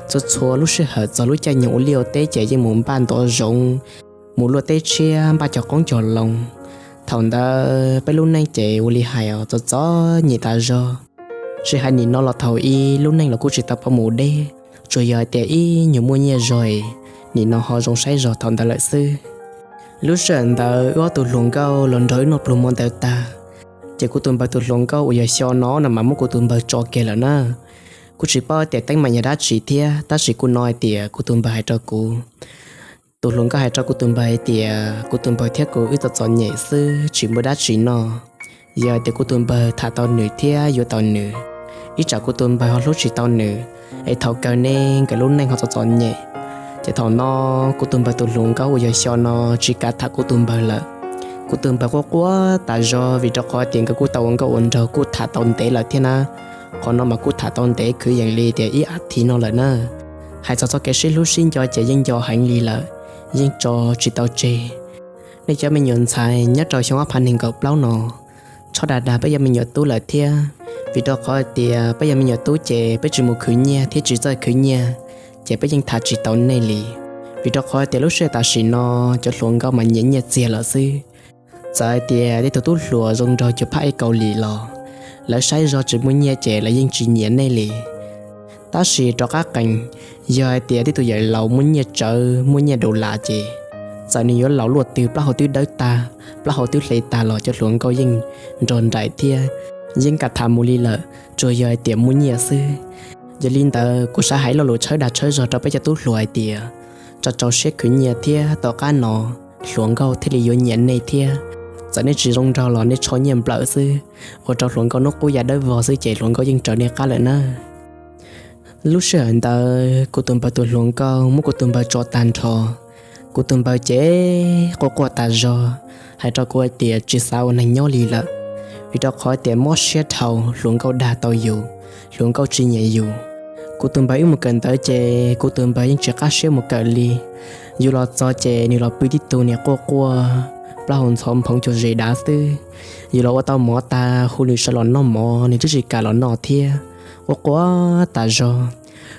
Txhua txhua lub sij hawm txog lub caij nyoog ua liaj ua teb ces yeej mus npaj ntov zoov, mus luaj teb tshiab npaj cog qoob cog loo. Thaum ntawd peb lub neej ces ua li hais os, txom txom nyem tas zog. Tsis hais nim no los thaum ub lub neej los kuj tsis tau pov mus deb, tsuas yog hais tias ib nyuag muaj nyiaj zog, nim no ho zoo saib zog thaum ntawd lawm xwb. Lub sij hawm ntawd wb ob tug hluas nkauj los nrog wb noj pluag hmo ntawd tag, ces kuv tus npawg tus hluas nkauj uas yog Xyo no no mas muab kuv tus npawg tso kiag lawm na. Kuj tsis paub tias teeb meem yog dab tsi thiab, tab sis kuj hnov hais tias kuv tus npawg hais rau kuv, tus hluas nkauj hais rau kuv tus npawg hais tias kuv tus npawg thiab kuv wb txom txom nyem xwb, tsis muaj dab tsi noj. Yog hais tias kuv tus npawg tham tau nws thiab yuav tau nws, ib tsam kuv tus npawg ho hlub tsis tau nws, es thaum kawg ne nkawd lub neej ho txom txom nyem. Ces thaum no kuv tus npawg tus hluas nkauj uas yog Xyo no tsis kam tham kuv tus npawg lawm. Kuv tus npawg quaj quaj tas zog vim rau qhov tias nkawd kuj tau ua nkauj ua nraug kuj tham tau ntev lawm thiab na. Qhov no mas kuj tham tau ntev kwv yees li tias ib as thiv no lawm na. Hais txog txoj kev sib hlub sib nco ces yeej nco heev li lawm, yeej tso tsis tau tseg. Nej cov me nyuam ntxhais nyob rau xyoo ob phav nees nkaum plaub no, txhob dag dag peb cov me nyuam tub lawm thiab, vim rau qhov tias peb cov me nyuam tub ces peb tsis mus khwv nyiaj thiab tsis txawj khwv nyiaj, ces peb yeej tham tsis tau nej li. Vim rau qhov tias lub sij hawm tam sim no cov hluas nkauj mas nyiam nyiaj txiag lawm xwb. Txawm hais tias tej tus tub hluas zoo nraug cuag phab ej Kaus Lim los lawv saib zog tsis muaj nyiaj ces lawv yeej tsis nyiam nej li. Tab sis rov qab qees, yog hais tias tej tus yawm laus muaj nyiaj tsawv muaj nyiaj daus las ces txawm nws yuav laus luaj twg, plaub hau twb dawb tag, plaub hau twb hle tag los cov hluas nkauj yeej nrog nraim thiab yeej kam tham mus li lawm, tsuas yog hais tias muaj nyiaj xwb. Yog li ntawd kuv xav hais lo lus tshawb dag tshawb zog rau peb cov tub hluas hais tias tso rau siab khwv nyiaj thiab tom qab no hluas nkauj thiaj li yuav nyiam nej thiab. Txawm nej tsis zoo nraug los nej tsho nyiaj nplawm xwb, ua rau hluas nkauj hnub qub ya dawb vog xwb ces hluas nkauj yeej raws nej qab lawm na. Lub sij hawm ntawd kuv tus npawg tus hluas nkauj muab kuv tus npawg tso tag nrho. Kuv tus npawg ces quaj quaj tas zog, hais rau kuv hais tias tsis xav ua neeg nyob li lawm, vim rau qhov tias mob siab dhau, hluas nkauj dag tau yus, hluas nkauj tsis nyiam yus. Kuv tus npawg wb mus kawm ntawv ces kuv tus npawg yeej tsis qab siab mus kawm li. Yus los txog ces nws los pw tib tug niag quaj quaj, plaub hau ntxhov nphoov cuag zes dav xwb. Yus los ua tau mov tag hu nws sawv los noj mov nws twb tsis kam los noj thiab, quaj quaj tas zog.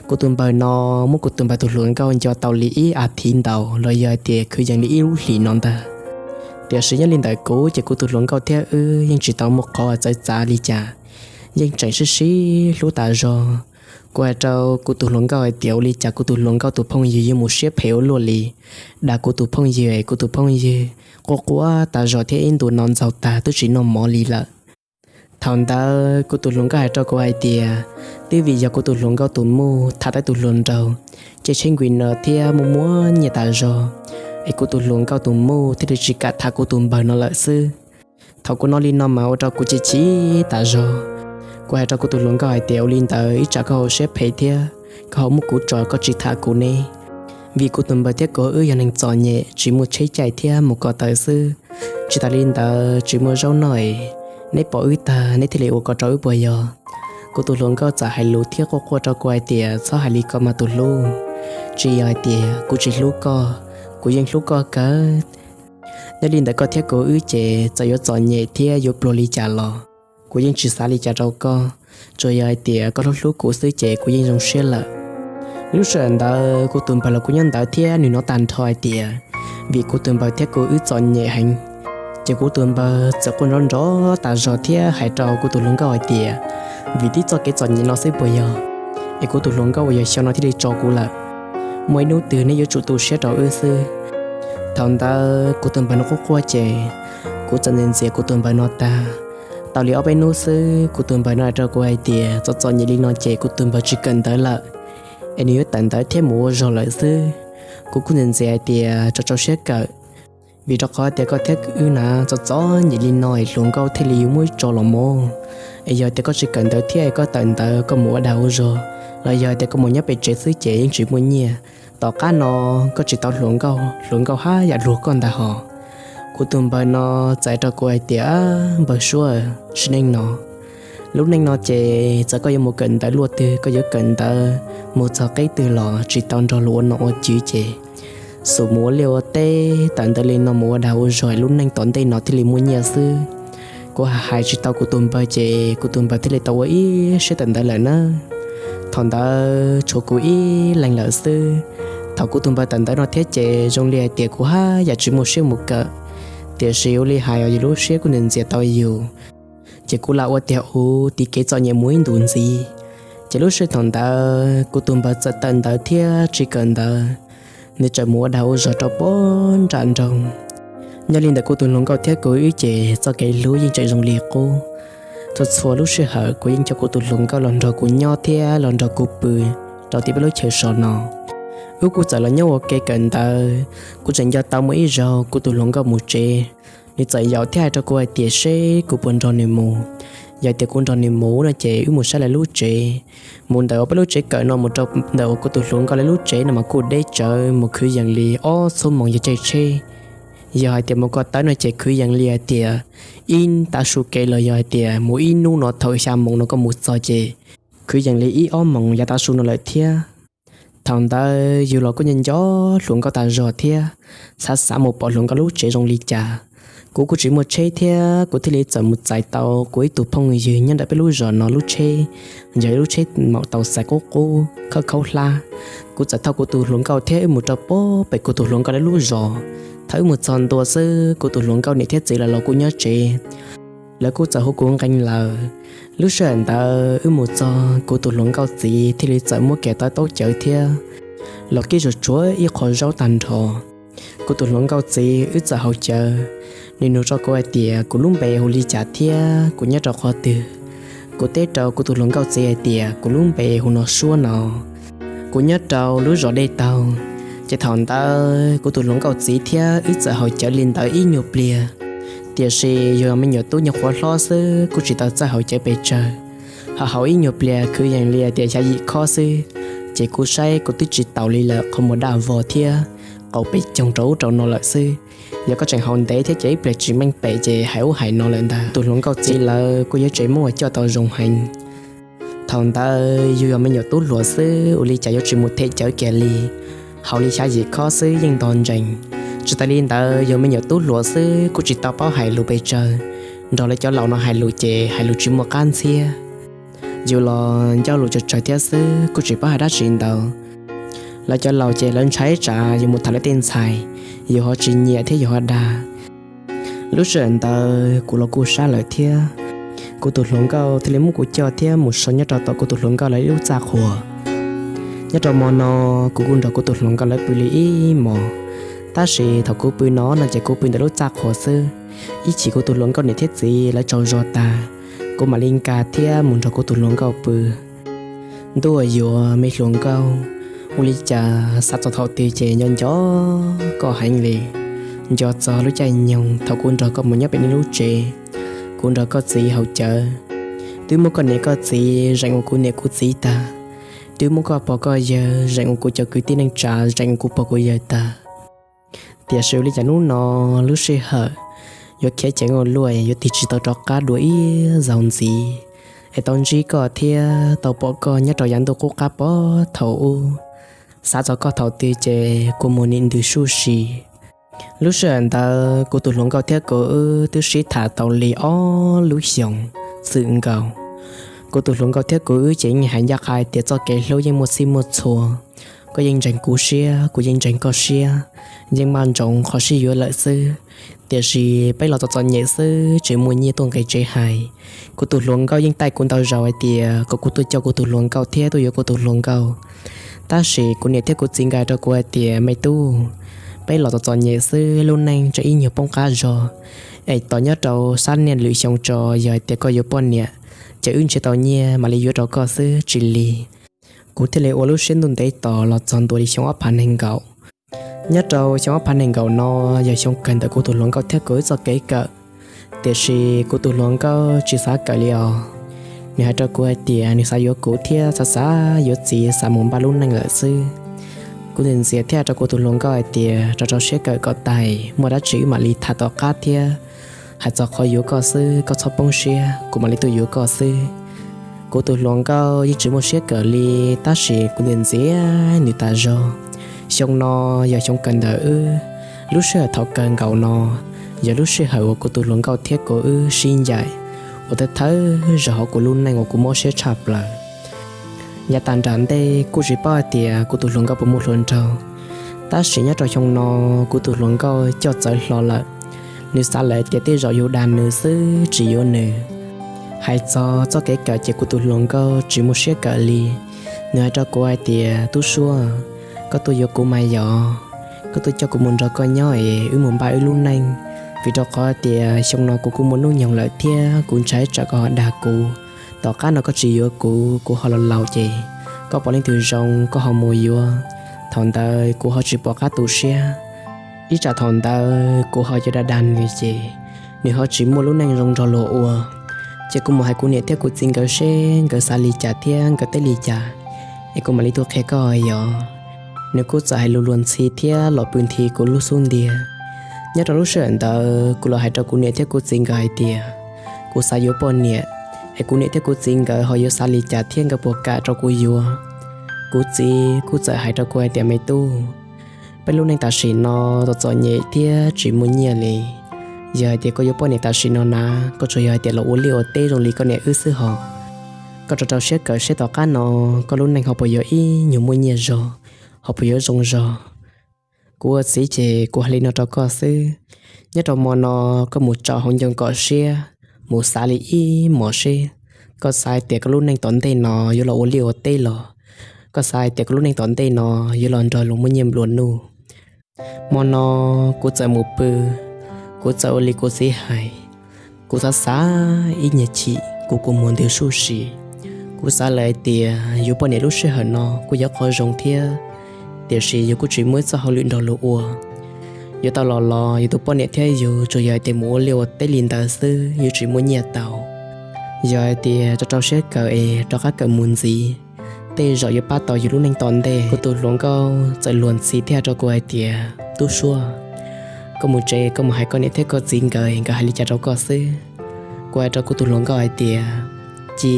Kuv tus npawg no muab kuv tus npawg tus hluas nkauj nco tau li ib as thiv ntau los yog hais tias kwv yees li ib lub hlis no ntag. Tiam sis nyob li ntawm kuv ces kuv tus hluas nkauj thiab wb yeej tsis tau muaj qhov txawv txav li cas, yeej tseem sib sib hlub tas zog. Kuv hais rau kuv tus hluas nkauj hais tias ua li cas kuv tus hluas nkauj tus phooj ywg yuav mus siab phem ua luaj li, dag kuv tus phooj ywg es kuv tus phooj ywg quaj quaj tas zog thiab ib ntus no ntxaug tag twb tsis noj mov li lawm. Thaum ntawd kuv tus hluas nkauj hais rau kuv hais tias twb vim yog kuv tus hluas nkauj tus muj tham tau tus hluas nraug, ces tsheej nkuis no thiab muaj muaj nyiaj tas zog, es kuv tus hluas nkauj tus muj thiaj li tsis kam tham kuv tus npawg no lawm xwb. Thaum kuv hnov li no mas ua rau kuv chim chim tas zog. Kuv hais rau kuv tus hluas nkauj hais tias ua li ntawd ib tsam koj ho siab phem thiab koj ho muab kuv tso koj tsis tham kuv ne. Vim kuv tus npawg thiab kuv wb yog neeg txom nyem tsis muaj tsheb caij thiab mus ko taw xwb, tsis tas li ntawd tsis muaj zaub noj es, neb pom wb tag neb thiaj li ua ko rau wb puas yog? Kuv tus hluas nkauj txawm hais lus thiab quaj quaj rau kuv hais tias txhob hais li ko mas tus hlub, tsis yog hais tias kuv tsis hlub koj, kuv yeej hlub koj kawg. Nyob li ntawd koj thiab kuv wb ces txawm yuav txom nyem thiab yuav pluag li cas los kuv yeej tsis xav li cas rau koj, tsuas yog hais tias koj hlub hlub kuv xwb ces kuv yeej zoo siab lawm. Lub sij hawm ntawd kuv tus npawg los kuj nyob ntawd thiab nws hnov tag nrho hais tias vim kuv tus npawg thiab kuv wb txom nyem heev, ces kuv tus npawg txawm quaj nrov nrov tas zog thiab hais rau kuv tus hluas nkauj hais tias vim tib txoj kev txom nyem no xwb puas yog es kuv tus hluas nkauj uas yog Xyo no thiaj li tso kuv lawm? Muaj ib hnub twg neb yuav tsum tu siab rau wb xwb. Thaum ntawd kuv tus npawg no quaj quaj ces kuv txawm ntxias ntxias kuv tus npawg no tag. Tau li ob peb hnub xwb kuv tus npawg no hais rau kuv hais tias txom txom nyem li no ces kuv tus npawg tsis kawm ntawv lawm, es nws yuav tawm ntawv thiab mus ua zog lawm xwb. Kuv kuj ntxias ntxias hais tias tso rau siab kawm, vim rau qhov tias koj thiab wb na txom txom nyem li no es hluas nkauj thiaj li yuav muab wb tso los mog. Es yog tias koj tsis kawm ntawv thiab koj tawm ntawv koj mus ua dag ua zog, los yog tias koj mus nyob pem tsev xwb ces yeej tsis muaj nyiaj, tom qab no koj tsis tau hluas nkauj, hluas nkauj haj yam luag koj ntag hos. Kuv tus npawg no txawm hais rau kuv hais tias npawg Suab, sim neej no Lub neej no ces txawm koj yuav mus kawm ntawv luaj twg, koj yuav kawm ntawv mus txog qeb twg los tsis tau nrog luag ua nom ua tswv ces xub mus ua liaj ua teb, tawm ntawd li no mus ua dag ua zog lub neej tom ntej no thiaj li muaj nyiaj xwb. Kuv hais tsis tau kuv tus npawg ces kuv tus npawg thiaj li tau ua ib siab tawm ntawd lawm na. Thaum ntawd tshuav kuv ib leeg lawm xwb. Thaum kuv tus npawg tawm ntawd no thiab ces zoo li hais tias kuv haj yam tsis muaj siab mus kawm, tiam sis ua li hais os yus lub siab kuj ntxias tau yus, ces kuv lam ua tiag ua tiv kev txom nyem mus ib ntus ntxiv. Ces lub sij hawm thaum ntawd kuv tus npawg txawm tawm ntawd thiab tsis kawm ntawv, nws txawm mus ua dag ua zog rau pem nram nroog. Nyob li ntawm kuv tus hluas nkauj thiab kuv wb ces txoj kev hlub yeej tseem zoo li qub. Txhua txhua lub sij hawm kuv yeej coj kuv tus hluas nkauj los nrog kuv nyob thiab los nrog kuv pw rau tim peb lub chaw so no. Wb kuj txawm los nyob ua ke kawm ntawv. Kuv tseem nco tau muaj ib zaug kuv tus hluas nkauj mus tsev, nws txawm yaum thiab hais rau kuv hais tias seb kuv puas nrog nws mus. Yog tias kuv nrog nws mus no ces wb mus saib lawv lub tsev. Mus ntawm uas peb lub tsev kawm no mus rau ntawm uas kuv tus hluas nkauj lawv lub tsev no mas kuj deb tsawv, mus kwv yees li ob xuab moos yog caij tsheb. Yog hais tias mus ko taw no ces kwv yees li hais tias ib tav su kev los yog hais tias mus ib hnub no thaum xya moos no koj mus txog ces kwv yees li ib ob moos yav tav su no lawm thiab. Thaum ntawd yus los kuj nco nco hluas nkauj tas zog thiab xav xav mus pom hluas nkauj lub tsev zoo li cas. Kuv kuj tsis muaj tsheb thiab kuv thiaj li txawm mus txais tau kuv ib tug phooj ywg nyob ntawm peb lub zos no lub tsheb, yog ib lub tsheb maum tau xais qub qub khaub khaub hlab. Kuv txawm thauj kuv tus hluas nkauj thiab wb mus rau pem kuv tus hluas nkauj lawv lub zos. Thaum wb mus txog ntua xwb kuv tus hluas nkauj niam thiab txiv lawv los kuj nyob tsev, lawv kuj txawm hu kuv nqee lawm. Lub sij hawm ntawd wb mus txog kuv tus hluas nkauj txiv thiaj li txawm muab kiag tau taub cawv thiab los kib zuj zus ib qho zaub tag nrho. Kuv tus hluas nkauj txiv wb txawm haus cawv, nws nug rau kuv hais tias kuv lub npe hu li cas thiab kuv nyob rau qhov twg. Kuv teb rau kuv tus hluas nkauj txiv hais tias kuv lub npe hu Nom Suab no, kuv nyob rau lub zos Dej Taug. Ces thaum ntawd kuv tus hluas nkauj txiv thiab wb txawm haus cawv li ntawd ib nyuag pliag, tiam sis yus me nyuam tub nyuag qhuav hlob xwb kuj tsis tau txawj haus cawv pes tsawg. Ho haus ib nyuag pliag kwv yees li hais tias xya yim khob xwb, ces kuv saib kuv twb tsis taus li lawm, qhov muag daj vog thiab qaum pes coog rau ub rau no lawm xwb. Yog koj tseem haus ntev thiab ces ib pliag tsis meej pem ces hais ub hais no lawm ntag. Tus hluas nkauj txiv lawv kuj yog tsev Hmoob uas coj tau zoo heev. Thaum ntawd yus yog me nyuam tub hluas xwb ua li cas yuav tsis mus them cawv kiag li. Haus li xya yim khob xwb yeej ntog ntsees. Tsis tas li ntawd yus me nyuam tub hluas xwb kuj tsis tau paub hais lus pes tsawg, nrog lawv cov laus no hais lus ces hais lus tsis muaj qab ntxhiab. Yus los ncauj lus tsawg tsawg thiab xwb kuj tsis paub hais dab tsi ntau. Lawv cov laus ces lawv ntshai tsam yus mus tham lawv tej ntxhais, yus ho tsis nyiam thiab yus ho dag. Lub sij hawm ntawd kuv los kuj sab lawm thiab. Kuv tus hluas nkauj thiaj li muab kuv coj thiab mus so nyob rau tom kuv tus hluas nkauj lawv ib lub txaj qhua. Nyob rau hmo no kuv kuj nrog kuv tus hluas nkauj lawv pw li ib hmos. Tab sis thaum kuv pw no no ces kuv pw ntawm lub txaj qhua xwb. Ib chim kuv tus hluas nkauj niam thiab txiv lawv tsaug zog tag, kuv mam li nkag thiab mus nrog kuv tus hluas nkauj pw. Ntuj yuav me hluas nkauj, ua li cas xav txog thaum twg ces nco nco koj heev li. Nco txog lub caij nyoog thaum kuv nrog koj mus nyob pem nej lub tsev, kuv nrog koj txiv haus cawv. Twb muab koj niam koj txiv zeem ua kuv niam kuv txiv tag, twb muab koj pog koj yawg zeem ua kuv cov kwv tij neej tsa, zeem ua kuv pog kuv yawg tag. Tiam sis ua li cas hnub no lub sij hawm yuav khiav ceev ua luaj, yuav tig tsis tau rov qab dua ib zaug ntxiv, es tau ntsib koj thiab tau pom koj nyob rau yav ntuj qub qab pov thaum ub. Xav txog koj thaum twg ces kua muag nim ntws suj si. Lub sij hawm ntawd kuv tus hluas nkauj thiab kuv wb twb sib tham tau li ob lub xyoos txwm nkaus. Kuv tus hluas nkauj thiab kuv wb ces yeej hais ncaj qha tias txoj kev hlub yeej muaj txhij muaj txhua. Koj yeej ntseeg kuv siab, kuv yeej ntseeg koj siab, yeej maj ntsoov qhov sib yuav lawm xwb. Tiam sis peb los txom txom nyem xwb, tsis muaj nyiaj tuaj nqis tsev hais. Kuv tus hluas nkauj yeej taij kuv ntau zaus hais tias kom kuv tuaj coj kuv tus hluas nkauj thiab tuaj yuav kuv tus hluas nkauj. Tab sis kuv niam thiab kuv txiv nkag rau kuv hais tias, me tub, peb los txom txom nyem xwb, lub neej tseem ib nyuag poob qab zog, es tos nyob rau sab niaj lwm xyoo tso, yog hais tias koj yuav poj niam, ces wb nrhiav tau nyiaj mam li yuav rau koj xwb tsis li. Kuv thiaj li ua lub siab ntuj ntev tos los txog ntua li xyoo ob phav nees nkaum. Nyob rau xyoo ob phav nees nkaum no yog xyoo kawg ntawm kuv tus hluas nkauj thiab kuv wb txoj kev kawm. Tiam sis kuv tus hluas nkauj tsis xav kawm li os. Nws hais rau kuv hais tias nws xav yuav kuv thiab xav xav yuav txiv, xav mus npaj lub neej lawm xwb. Kuv ntxias thiab hais rau kuv tus hluas nkauj hais tias rau rau siab kawm kom tag, muaj dab tsi wb mam li tham tom qab thiab. Hais txog qhov yuav koj xwb, koj txhob poob siab, kuv mam li tuaj yuav koj xwb. Kuv tus hluas nkauj yeej tsis muaj siab kawm li, tab sis kuv ntxias ntxias nws tas zog. Xyoo no yog xyoo kawg ntawm wb, lub sij hawm thaum kawg nkaus no yog lub sij hawm uas kuv tus hluas nkauj thiab kuv wb sib ncaim uas thawj thawj zaug hauv kuv lub neej uas kuv mob siab tshaj plaws. Yav tas nram ntej kuj tsis paub hais tias kuv tus hluas nkauj puas muaj hluas nraug, tab sis nyob rau xyoo no kuv tus hluas nkauj coj txawv hlo lawm. Nws xav lawm tias tej zaum yus dag nws xwb tsis yuav nws. Hais txog txoj kev kawm ces kuv tus hluas nkauj tsis muaj siab kawm li. Nws hais rau kuv hais tias, Tub Suab, koj tuaj yuav kuv mas yog koj tuaj coj kuv mus nrog koj nyob es wb mus npaj wb lub neej, vim rau qhov tias xyoo no kuv kuj muaj hnub nyoog lawm thiab kuv ntshai tsam koj ho dag kuv. Tom qab no koj tsis yuav kuv, kuv ho los laus ces koj pom leej twg zoo koj ho mus yuav, thaum ntawd kuv ho tsis pom qab tu siab. Ib tsam thaum ntawd kuv ho yuav dag dag nws ces nws ho tsis muaj lub neej zoo nrog luag ua. Ces kuv mus hais kuv niam thiab kuv txiv nkawd seb nkawd xav li cas thiab nkawd teb li cas, es kuv mam li tuaj qhia koj yog. Nws kuj txawm hais lus luag ntxhi thiab los pw nthi kuv lub xub ntiag. Nyob rau lub sij hawm ntawd kuv los hais rau kuv niam thiab kuv txiv nkawd hais tias kuv xav yuav poj niam, es kuv niam thiab kuv txiv nkawd ho yuav xav li cas thiab nkawd puas kam rau kuv yuav. Kuv txiv kuj txawm hais rau kuv hais tias, Me tub, peb lub neej tam sim no txom txom nyem thiab tsis muaj nyiaj li. Yog hais tias koj yuav poj niam tam sim no na, koj tsuas yog hais tias los ua liaj ua teb zoo li koj niam wb xwb hos. Koj rau rau siab kawm seb tom qab no koj lub neej ho puas yuav ib nyuag muaj nyiaj zog, ho puas yuav zoo zog. Kuv ua txiv ces kuv hais li no rau koj xwb. Nyob rau hmo no koj mus tso hauv ncoo kom siab, mus xav li ib hmos seb koj xav hais tias koj lub neej tom ntej no yuav los ua liaj ua teb los koj xav hais tias koj lub neej tom ntej no yuav los nrog luag muaj nyiaj nplua nuj. Hmo no kuv txawm mus pw, kuv txawm ua li kuv txiv hais. Kuv xav xav ib nyuag chim kuv kua muag ntws suj si. Kuv xav lawm hais tias yus poj niam lub sij hawm no kuj yog qhov zoo thiab, tiam sis yus kuj tsis muaj ib txoj hauj lwm nrog luag ua. Yuav tau los los yus tus poj niam thiab yus tsuas yog hais tias mus ua liaj ua teb li ntawd xwb, yus tsis muaj nyiaj tau. Yog hais tias rau rau siab kawm es rov qab kawm mus ntxiv, tej zaum yuav pab tau yus lub neej tom ntej. Kuv tus hluas nkauj txawm luag ntxhi thiab hais rau kuv hais tias, Tub Suab, koj mus tsev koj mus hais koj niam thiab koj txiv nkawd, nkawd hais li cas rau koj xwb. Kuv hais rau kuv tus hluas nkauj hais tias, Ci,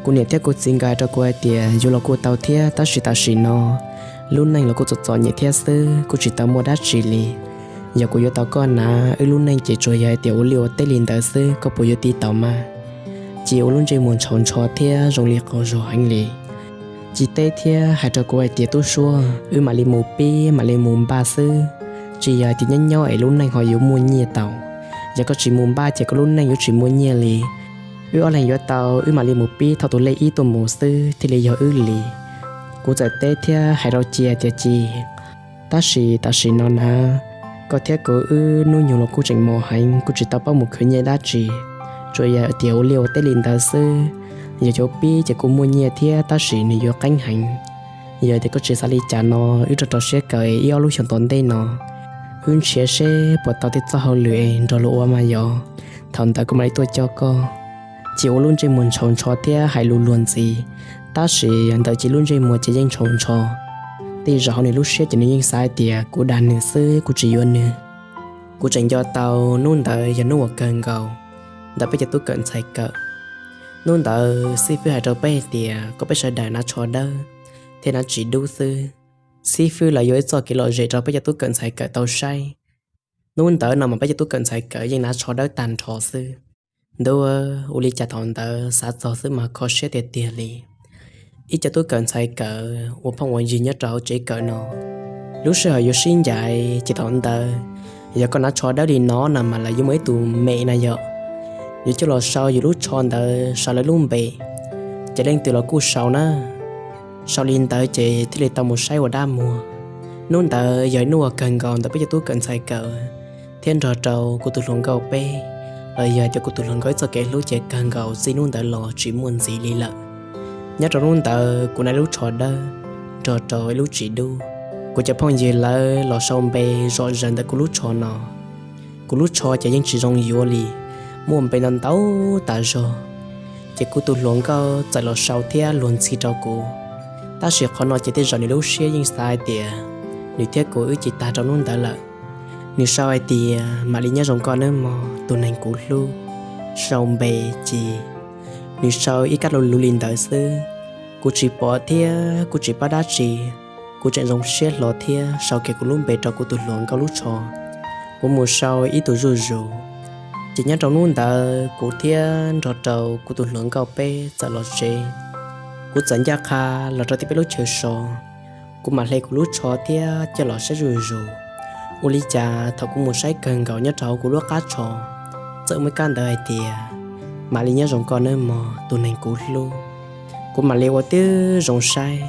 kuv niam thiab kuv txiv nkawd hais rau kuv hais tias yuav los kuj tau thiab, tab sis tam sim no lub neej los kuj txom txom nyem thiab xwb, kuj tsis tau muaj dab tsi li. Yog kuv yuav tau koj na, wb lub neej ces tsuas yog hais tias ua liaj ua teb li ntawd xwb, koj puas yuav tiv tau mas? Ci ua lub ntsej muag ntshaus ntsho thiab zoo li qaug zog heev li. Ci teb thiab hais rau kuv hais tias, Tub Suab, wb mam li mus pib mam li mus npaj xwb, tsis yog hais tias nyob nyob es lub neej ho yuav muaj nyiaj tau. Yog koj tsis mus npaj ces koj lub neej yuav tsis muaj nyiaj li. Wb ob leeg yuav tau, wb mam li mus pib thauj tus lej ib tuaj mus xwb thiaj li yog wb li. Kuv txawm teb thiab hais rau Ci hais tias, Ci, tab sis tam sim no na, koj thiab kuv wb hnub nyoog los kuj tseem mos heev, kuj tsis tau paub mus khwv nyiaj dab tsi, tsuas yog tias ua liaj ua teb li ntawd xwb. Yog yuav pib ces kuj muaj nyiaj thiab, tab sis nws yuav qeeb heev. Yog tias koj tsis xav li cas no, wb rau rau siab kawm ib ob lub xyoo tom ntej no, wb nrhiav seb puas tau tej txoj hauj lwm es nrog luag ua mas yog, thaum ntawd kuv mam li tuaj coj koj. Ci ua lub ntsej muag ntshaus ntsho thiab hais lus luag ntxhi, tab sis ntawm Ci lub ntsej muag ces yeej ntshaus ntsho. Tej zaum hauv nws lub siab ces nws yeej xav hais tias kuv dag nws xwb, kuv tsis yuav nws. Kuv tseem nco tau hnub ntawd yog hnub uas kawg nkaus ntawm peb cov tub kawm ntxhais kawm. Hnub ntawd xib fwb hais rau peb hais tias kom peb sawv daws hnav tsho dawb thiab hnav tsis dub xwb. Xib fwb lawv yuav ib txoj kev lom zem rau peb cov tub kawm ntxhais kawm tau saib. Hnub ntawd no mas peb cov tub kawm ntxhais kawm yeej hnav tsho dawb tag nrho xwb. Ntuj, ua li cas thaum ntawd xav txog xwb mas kho siab tiag tiag li. Ib co tub kawm ntxhais kawm ua phooj ua ywg nyob rau hauv tsev kawm no, lub sij hawm yuav sib ncaim ces thaum ntawd yog koj hnav tsho dawb li no no mas lawv yuav muaj ib tug mem na yom, yuav coj los sau yus lub tsho ntawd saum lawv lub npe, ces leej twg los kuj sau na. Sau li ntawd ces thiaj li tau mus saib ua dab muag. Hnub ntawd yog ib hnub uas kawg nkaus ntawm peb cov tub kawm ntxhais kawm, thiab nrog rau kuv tus hluas nkauj peb, los yog tias kuv tus hluas nkauj ib txoj kev hlub ces kawg nkaus txij hnub ntawd los tsis muaj ntxiv li lawm. Nyob rau hnub ntawd kuv hnav ib lub tsho dawb nrog rau ib lub tsis dub. Kuv cov phooj ywg lawv los sau npe zom zaws ntawm kuv lub tsho no. Kuv lub tsho ces yeej tsis zoo yuav li, muaj npe ntau ntau tas zog. Ces kuv tus hluas nkauj txawm los sau thiab luag ntxhi rau kuv, tab sis qhov no ces tej zaum nws lub siab yeej xav hais tias nws thiab kuv wb cia tag rau hnub ntawd lawm. Nws sau hais tias, Mam li nyob zoo koj nawb mog tus neeg kuv hlub. Sau npe Ci. Nws sau ib kab lu lug li ntawd xwb. Kuv tsis pom thiab kuv tsis paub dab tsi, kuv tseem zoo siab hlo thiab sau kiag kuv lub npe rau kuv tus hluas nkauj lub tsho. Kuv mus sau ib tug zuj zus, ces nyob rau hnub ntawd kuv thiab nrog rau kuv tus hluas nkauj peb txawm los tsev. Kuv txawm ncaj qha los rau tim peb lub chaw so, kuv mam hle kuv lub tsho thiab coj los saib zuj zus. Ua li cas thaum kuv mus saib kawg nkaus nyob rau hauv kuv lub qab tsho, txawm muaj ib kab ntawv hais tias: Mam li nyob zoo koj nawb mog tus neeg kuv hlub. Kuv mam li ua tib zoo saib,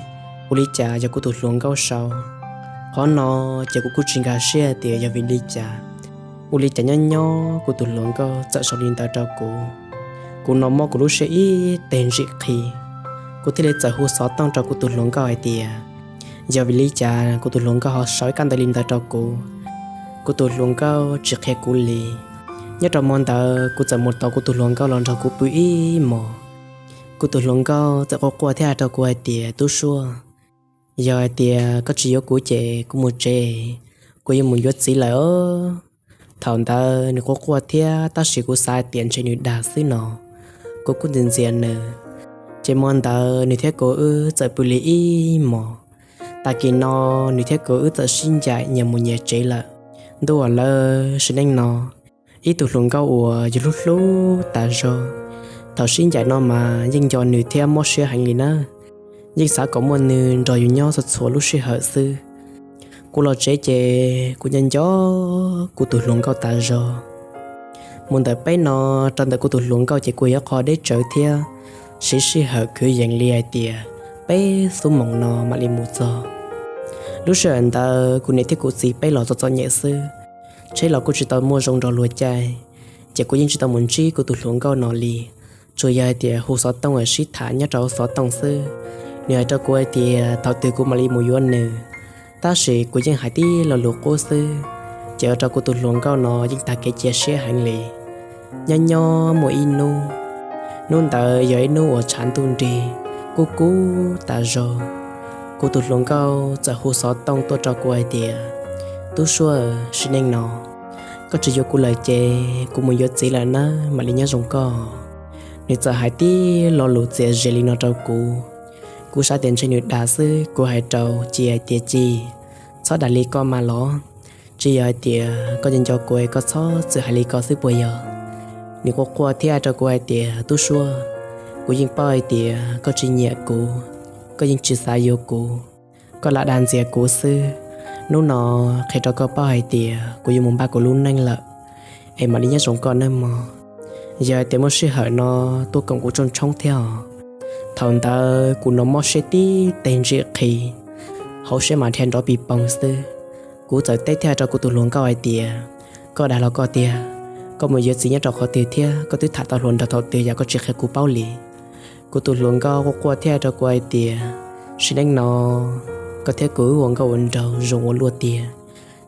ua li cas yog kuv tus hluas nkauj sau. Qhov no ces kuv kuj tsis nkag siab tias yog vim li cas. Ua li cas nyob nyob kuv tus hluas nkauj txawm sau li ntawd rau kuv. Kuv no mob kuv lub siab ib teg ntsim qhi, kuv thiaj li txawm hu xov tooj rau kuv tus hluas nkauj hais tias yog vim li cas kuv tus hluas nkauj ho sau ib kab ntawv li ntawd rau kuv. Kuv tus hluas nkauj tsis qhia kuv li. Nyob rau hmo ntawd kuv txawm mus tos kuv tus hluas nkauj los nrog kuv pw ib hmos. Kuv tus hluas nkauj txawm quaj quaj thiab hais rau kuv hais tias: Tub Suaj, yog hais tias koj tsis yuav kuv ces kuv mus tsev, kuv yuav mus yuav txiv lawm os. Thaum ntawd nws quaj quaj thiab tab sis kuv xav hais tias ntshe nws dag xwb no, kuv kuj ntxias ntxias nws. Ces hmo ntawd nws thiab kuv wb txawm pw li ib hmos. Tag kis no nws thiab kuv wb txawm sib ncaim nyias mus nyias tsev lawm. Ntuj aw lawv, sim neej no ib tug hluas nkauj uas yus hlub hlub tas zog, thaum sib ncaim no mas yeej nco nws thiab mob siab heev li nawb. Yeej xav kom muaj nws nrog yus nyob txhua txhua lub sij hawm xwb. Kuv los tsev ces kuv nco nco kuv tus hluas nkauj tas zog. Mus ntawm peb no rau ntawm kuv tus hluas nkauj ces kuj yog qhov deb tsawv thiab siv sij hawm kwv yees li hais tias peb xuab moos no mam li mus txog. Lub sij hawm ntawd kuv niam thiab kuv txiv peb los txom txom nyem xwb, tsheb los kuj tsis tau muaj zoo nrog luag caij, ces kuv yeej tsis tau mus ntsib kuv tus hluas nkauj no li. Tsuas yog hais tias hu xov tooj es sib tham nyob rau hauv xov tooj xwb. Nws hais rau kuv hais tias thaum twg kuv mam li mus yuav nws, tab sis kuv yeej hais tib lo lus qub xwb, ces ua rau kuv tus hluas nkauj no yeej tag kev cia siab heev li. Nyob nyob muaj ib hnub, hnub ntawd yog ib hnub uas tshav ntuj nrig, kub kub tas zog. Kuv tus hluas nkauj txawm hu xov tooj tuaj rau kuv hais tias: Tub Suaj, sim neej no koj tsis yuav kuv lawm ces kuv mus yuav txiv lawm nawb, mam li nyob zoo koj. Nws txawm hais tib lo lus txias zi li no rau kuv. Kuv xav tias ntshe nws dag xwb, kuv hais rau Ci hais tias: Ci, txhob dag li koj mas los. Tsis yog hais tias koj nco nco kuv es koj txhob txwm hais li ko xwb puas yog? Nws quaj quaj thiab hais rau kuv hais tias: Tub Suaj, kuv yeej paub hais tias koj tsis nyiam kuv, koj yeej tsis xav yuav kuv, koj lam dag ntxias kuv xwb. Hnub no qhia rau koj paub hais tias kuv yuav mus npaj kuv lub neej lawm, es mam li nyob zoo koj nawb mog. Yog hais tias muaj sij hawm no tuaj koom kuv tsooj tshoob thiab os. Thaum ntawd kuv no mob siab tib teg ntsim qhi, hauv siab mas dhia nrov pis poog xwb. Kuv txawm teb thiab hais rau kuv tus hluas nkauj hais tias: Koj dag los koj tiag, koj mus yuav txiv nyob rau qhov twg thiab koj twb tham tau hluas nraug thaum twg yam koj tsis qhia kuv paub li? Kuv tus hluas nkauj quaj quaj thiab hais rau kuv hais tias: Sim neej no koj thiab kuv wb ua nkauj ua nraug zoo ua luaj tiag,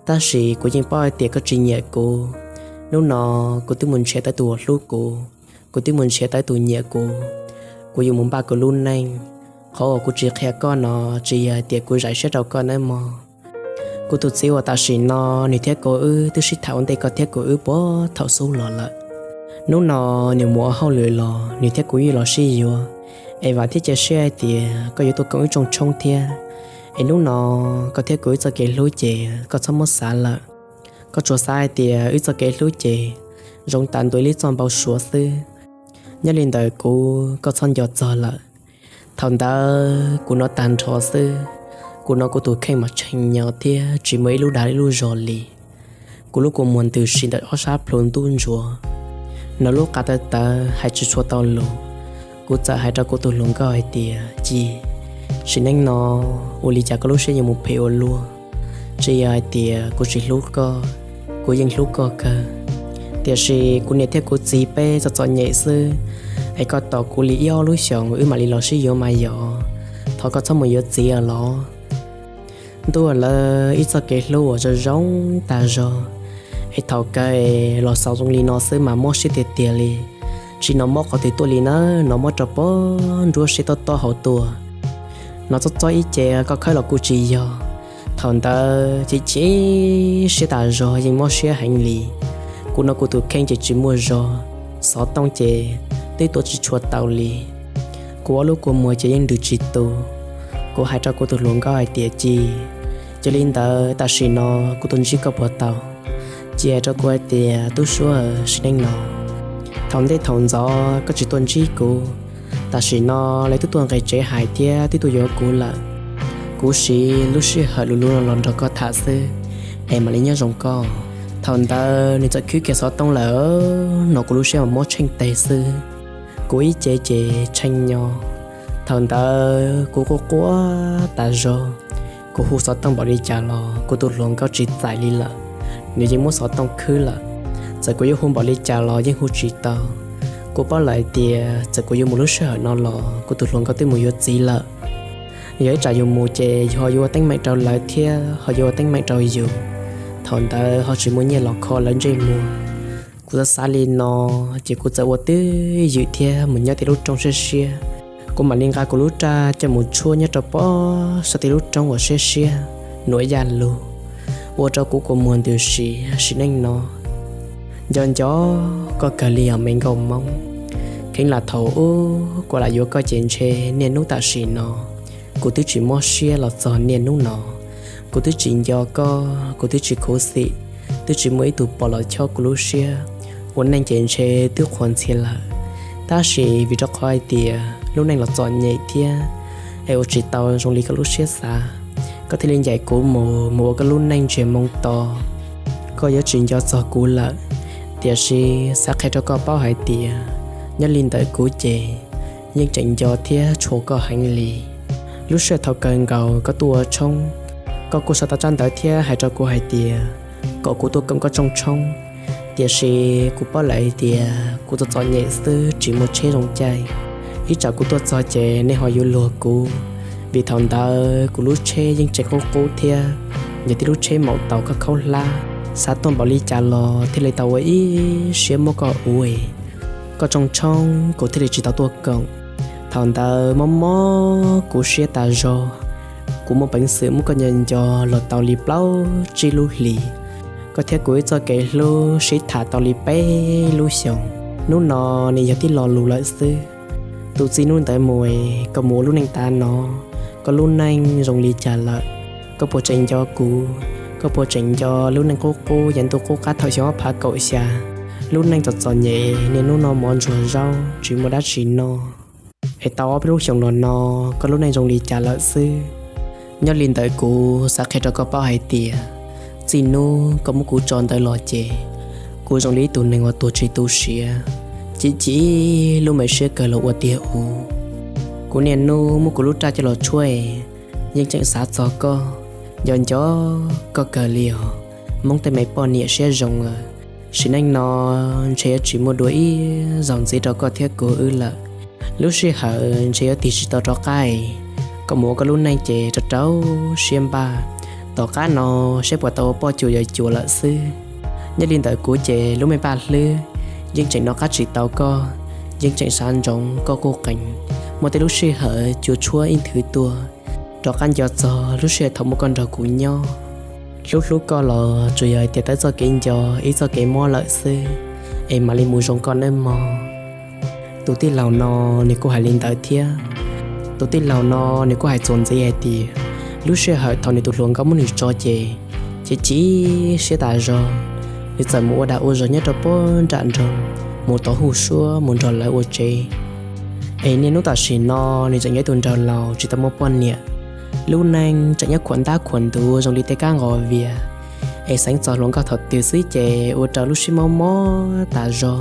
tab sis kuv yeej paub hais tias koj tsis nyiam kuv. Hnub no kuv twb mus nrhiav tau tus uas hlub kuv, kuv twb mus nrhiav tau tus nyiam kuv, kuv yuav mus npaj kuv lub neej. Qhov uas kuv tsis qhia koj no tsis yog hais tias kuv zais siab rau koj nawb mog. Kuv tus txiv uas tam sim no nws thiab kuv wb twb sib tham ua ntej koj thiab kuv wb puag thaum xub los lawm. Hnub no nws mus ua hauj lwm los nws thiab kuv yeej los sib yuav, es vam thiab cia siab hais tias koj yuav tuaj koom wb tsooj tshoob thiab. Es hnub no koj thiab kuv wb txoj kev hlub ces koj txhob muab xav lawm. Koj tsuas xav hais tias wb txoj kev hlub ces zoo tas ntua ib lub txoj npau suav xwb. Nyob li ntawm kuv koj txhob nco txog lawm. Thaum ntawd kuv no tag nrho xwb, kuv no kuv tus kheej mas tshee nyo thiab tsis muaj ib lub dag ib lub zog li. Kuv lub kua muag ntws si ntawm ob sab plhu ntub ntsuav, no lub qa tawv tawv hais tsis tshua tau lus. Kuv txawm hais rau kuv tus hluas nkauj hais tias: Ci, sim neej no ua li cas koj lub siab yuav mus phem ua luaj? Tsis yog hais tias kuv tsis hlub koj, kuv yeej hlub koj kawg, tiam sis kuv niam thiab kuv txiv peb txom txom nyem xwb, es koj tos kuv li ib ob lub xyoos wb mam li los sib yuav mas yog. Thov koj txhob mus yuav txiv os los. Ntuj aw lawv, ib txoj kev hlub uas zoo zoo tas zog, es thaum kawg los xaus zoo li no xwb mas mob siab tiag tiag li. Tsis no mob qhov twg tuaj li nawb, no mob rau pog nruab siab tob tob hauv tuaj. No txob txob ib ce koj khawb los kuj tsis yog. Thaum ntawd chim chim siab tas zog, yeej mob siab heev li. Kuv no kuv tus kheej ces tsis muaj zog, xov tooj ces twb tua tsis tshua tau li. Kuv ob lub kua muag ces yeej ntws tsis tu. Kuv hais rau kuv tus hluas nkauj hais tias, Ci, yog li ntawd tam sim no kuv tus ntsib koj puas tau? Ci hais rau kuv hais tias, Tub Suab, sim neej no thaum ntej thaum ntxov koj tsis tuaj ntsib kuv, tam sim no lawv twb tuaj nqis tsev hais thiab twb tuaj yuav kuv lawm. Kuv siv lub sij hawm luv luv no los nrog koj tham xwb, es mam li nyob zoo koj. Thaum ntawd nws txawm khwb kiag xov tooj lawm, no kuv lub siab mas mob tsheej teg xwb. Kuv ib ce ces tshee nyo. Thaum ntawd kuv quaj quaj tas zog. Kuv hu xov tooj npaum li cas los kuv tus hluas nkauj tsis txais li lawm. Nws yeej muab xov tooj khwb lawm. Txawm kuv yuav hu npaum li cas los yeej hu tsis tau. Kuv paub lawm hais tias txawm kuv yuav mus lub sij hawm no los kuv tus hluas nkauj twb mus yuav txiv lawm. Yog ib tsam yus mus ces yus ho yuav ua teeb meem rau lawv thiab ho yuav ua teeb meem rau yus. Thaum ntawd ho tsis muaj nyiaj los kho lawv ntsej muag. Kuv txawm xav li no, ces kuv txawm ua twj ywm thiab mus nyob tim lub roob siab siab. Kuv mam li nqa kuv lub raj coj mus tshuab nyob rau pob sab tim lub roob uas siab siab, nuam yaj lug, ua rau kuv kua muag ntws siav sim neej no. Nco nco koj kawg li os me nkauj Hmoob. Kheev lam thaum ub kuv lam yuav koj ces ntshe niaj hnub tam sim no kuv twb tsis mob siab los txog niaj hnub no. Kuv twb tsis nco koj, kuv twb tsis khuv xim, twb tsis muaj ib tug pom los chob kuv lub siab. Ua neej ces ntshe twb qhuav ntxhias lawm, tab sis vim rau qhov hais tias lub neej los txom nyem thiab, es ua tsis tau zoo li koj lub siab xav, koj thiaj li ncaim kuv mus mus ua koj lub neej ntsiag moo to. Koj yuav tsis nco txog kuv lawm, tiam sis xav qhia rau koj paub hais tias nyob li ntawm kuv ces yeej tseem nco thiab tshua koj heev li. Lub sij hawm thaum kawg nkaus koj tuaj ua tshoob, koj kuj sau tau tsab ntawv thiab hais rau kuv hais tias kom kuv tuaj koom koj rooj tshoob. Tiam sis kuv paub lawm hais tias kuv txom txom nyem xwb tsis muaj tsheb zoo caij. Ib tsam kuv tuaj txog ces nej ho yuav luag kuv, vim thaum ntawd kuv lub tsheb yeej tseem qub qub thiab, yog tib lub tsheb maum taus khaub khaub hlab. Xav tuaj npaum li cas los thiaj li tau ua ib siab muab koj ua koj rooj tshoob, kuv thiaj li tsis tau tuaj koom. Thaum ntawd mob mob kuv siab tas zog, kuv muaj peev xwm muab koj nco nco los tau li plaub tsib lub hlis. Koj thiab kuv ib txoj kev hlub sib tham tau li peb lub xyoos. Hnub no nws yog tib lo lus lawm xwb. Tus txij hnub ntawd mus, koj mus ua lub neej tav no, koj lub neej zoo li cas lawm? Koj puas tseem nco kuv? Koj puas tseem nco lub neej qub qub yav ntuj qub qab thaum xyoo ob phav kaum xya? Lub neej txom txom nyem niaj hnub no mov ntsuag zaub tsis muaj dab tsi noj, es tau ob peb lub xyoos los no koj lub neej zoo li cas lawm xwb? Nyob li ntawm kuv xav qhia rau koj paub hais tias txij hnub koj muab kuv tso ntawd los ces kuv zoo li ib tug neeg uas tuag tsis tu siav, chim chim lub me siab kawg los ua tiag u. Kuv niaj hnub muab kuv lub raj coj los tshuab, yeej tseem xav txog koj, nco nco koj kawg li os. Hmoob tej me poj niam siab zoo, sim neej no ntshe yuav tsis muaj dua ib zaug ntxiv rau koj thiab kuv wb lawm. Lub sij hawm ntshe yuav tig tsis tau rov qab. Koj mus ua koj lub neej ces rau rau siab npaj, tom qab no saib puas tau ua poj cuag yawm cuag lawm xwb. Nyob li ntawm kuv ces lub me npaj hlwb yeej tseem nov qab tsis tau koj, yeej tseem xav ntsoov koj quj qees. Muaj tej lub sij hawm cua tshuab ib nthwv tuaj, rov qab nco txog lub sij hawm thaum muaj koj nrog kuv nyob. Hlub hlub koj los tsuas yog hais tias tawm txoj kev nco ib txoj kev mob lawm xwb, es mam li mus zoo koj nawb mog. Tus tij laug no nws kuj hais li ntawd thiab. Tus tij laug no nws kuj hais txuas ntxiv hais tias lub sij hawm thaum nws tus hluas nkauj muab nws tso ces, ces chim siab tas zog. Nws txawm mus ua dag ua zog nyob rau puag nram nroog, mus tau hu suab mus nrog lawv ua tsev. Es niaj hnub tam sim no nws tseem yog ib tug nraug laus tsis tau muaj poj niam, lub neej tseem nyob khuam ntab khuam ntuv zoo li tej kab nqos vias. Es xeev txog hluas nkauj thaum twg xwb ces ua rau lub siab mob mob tas zog,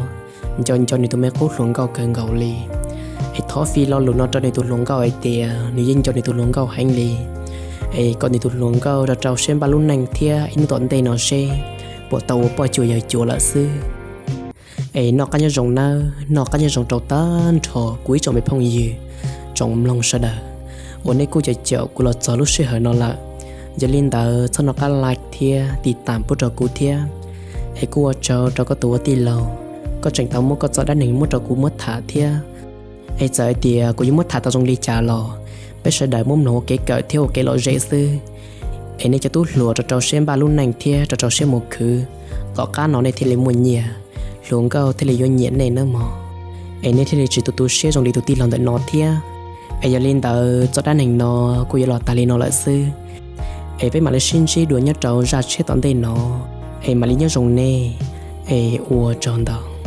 nco nco nws tus me qub hluas nkauj kawg nkaus li. Es thov fi lo lus no rau nws tus hluas nkauj hais tias nws yeej nco nws tus hluas nkauj heev li. Es kom nws tus hluas nkauj rau rau siab npaj lub neej thiab ib hnub tom ntej no seb puas tau ua poj cuag yawg cuag lawm xwb. Es noj qab nyob zoo nawb, noj qab nyob zoo rau tag nrho kuv ib tsoom me phooj ywg, tsoom mloog sawv daws uas nej kuj caum caum kuv los txog lub sij hawm no lawm. Yog li ntawd txhob noj qab like thiab tiv tam pub rau kuv thiab. Es kuj ua tsaug rau koj tus ua tij laug, koj tseem tau muab koj txoj dab neeg muab rau kuv muab tham thiab. Es txawm hais tias kuv yuav muab tham tau zoo li cas los peb sawv daws muab mloog ua kev kawm thiab ua kev lom zem xwb. Es nej cov tub hluas rau rau siab npaj lub neej thiab rau rau siab mus khwv, tom qab no nej thiaj li muaj nyiaj, hluas nkauj thiaj li yuav nyiam nej nawb mog. es nej thiaj li tsis tu tu siab zoo li tus tij laug ntawm no thiab. Es yog li ntawd txoj dab neeg no kuj yuav los tas li no lawm xwb, es peb mam li sib ntsib dua nyob rau zaj tshiab tom ntej no, es mam li nyob zoo nej, es ua tsaug ntau.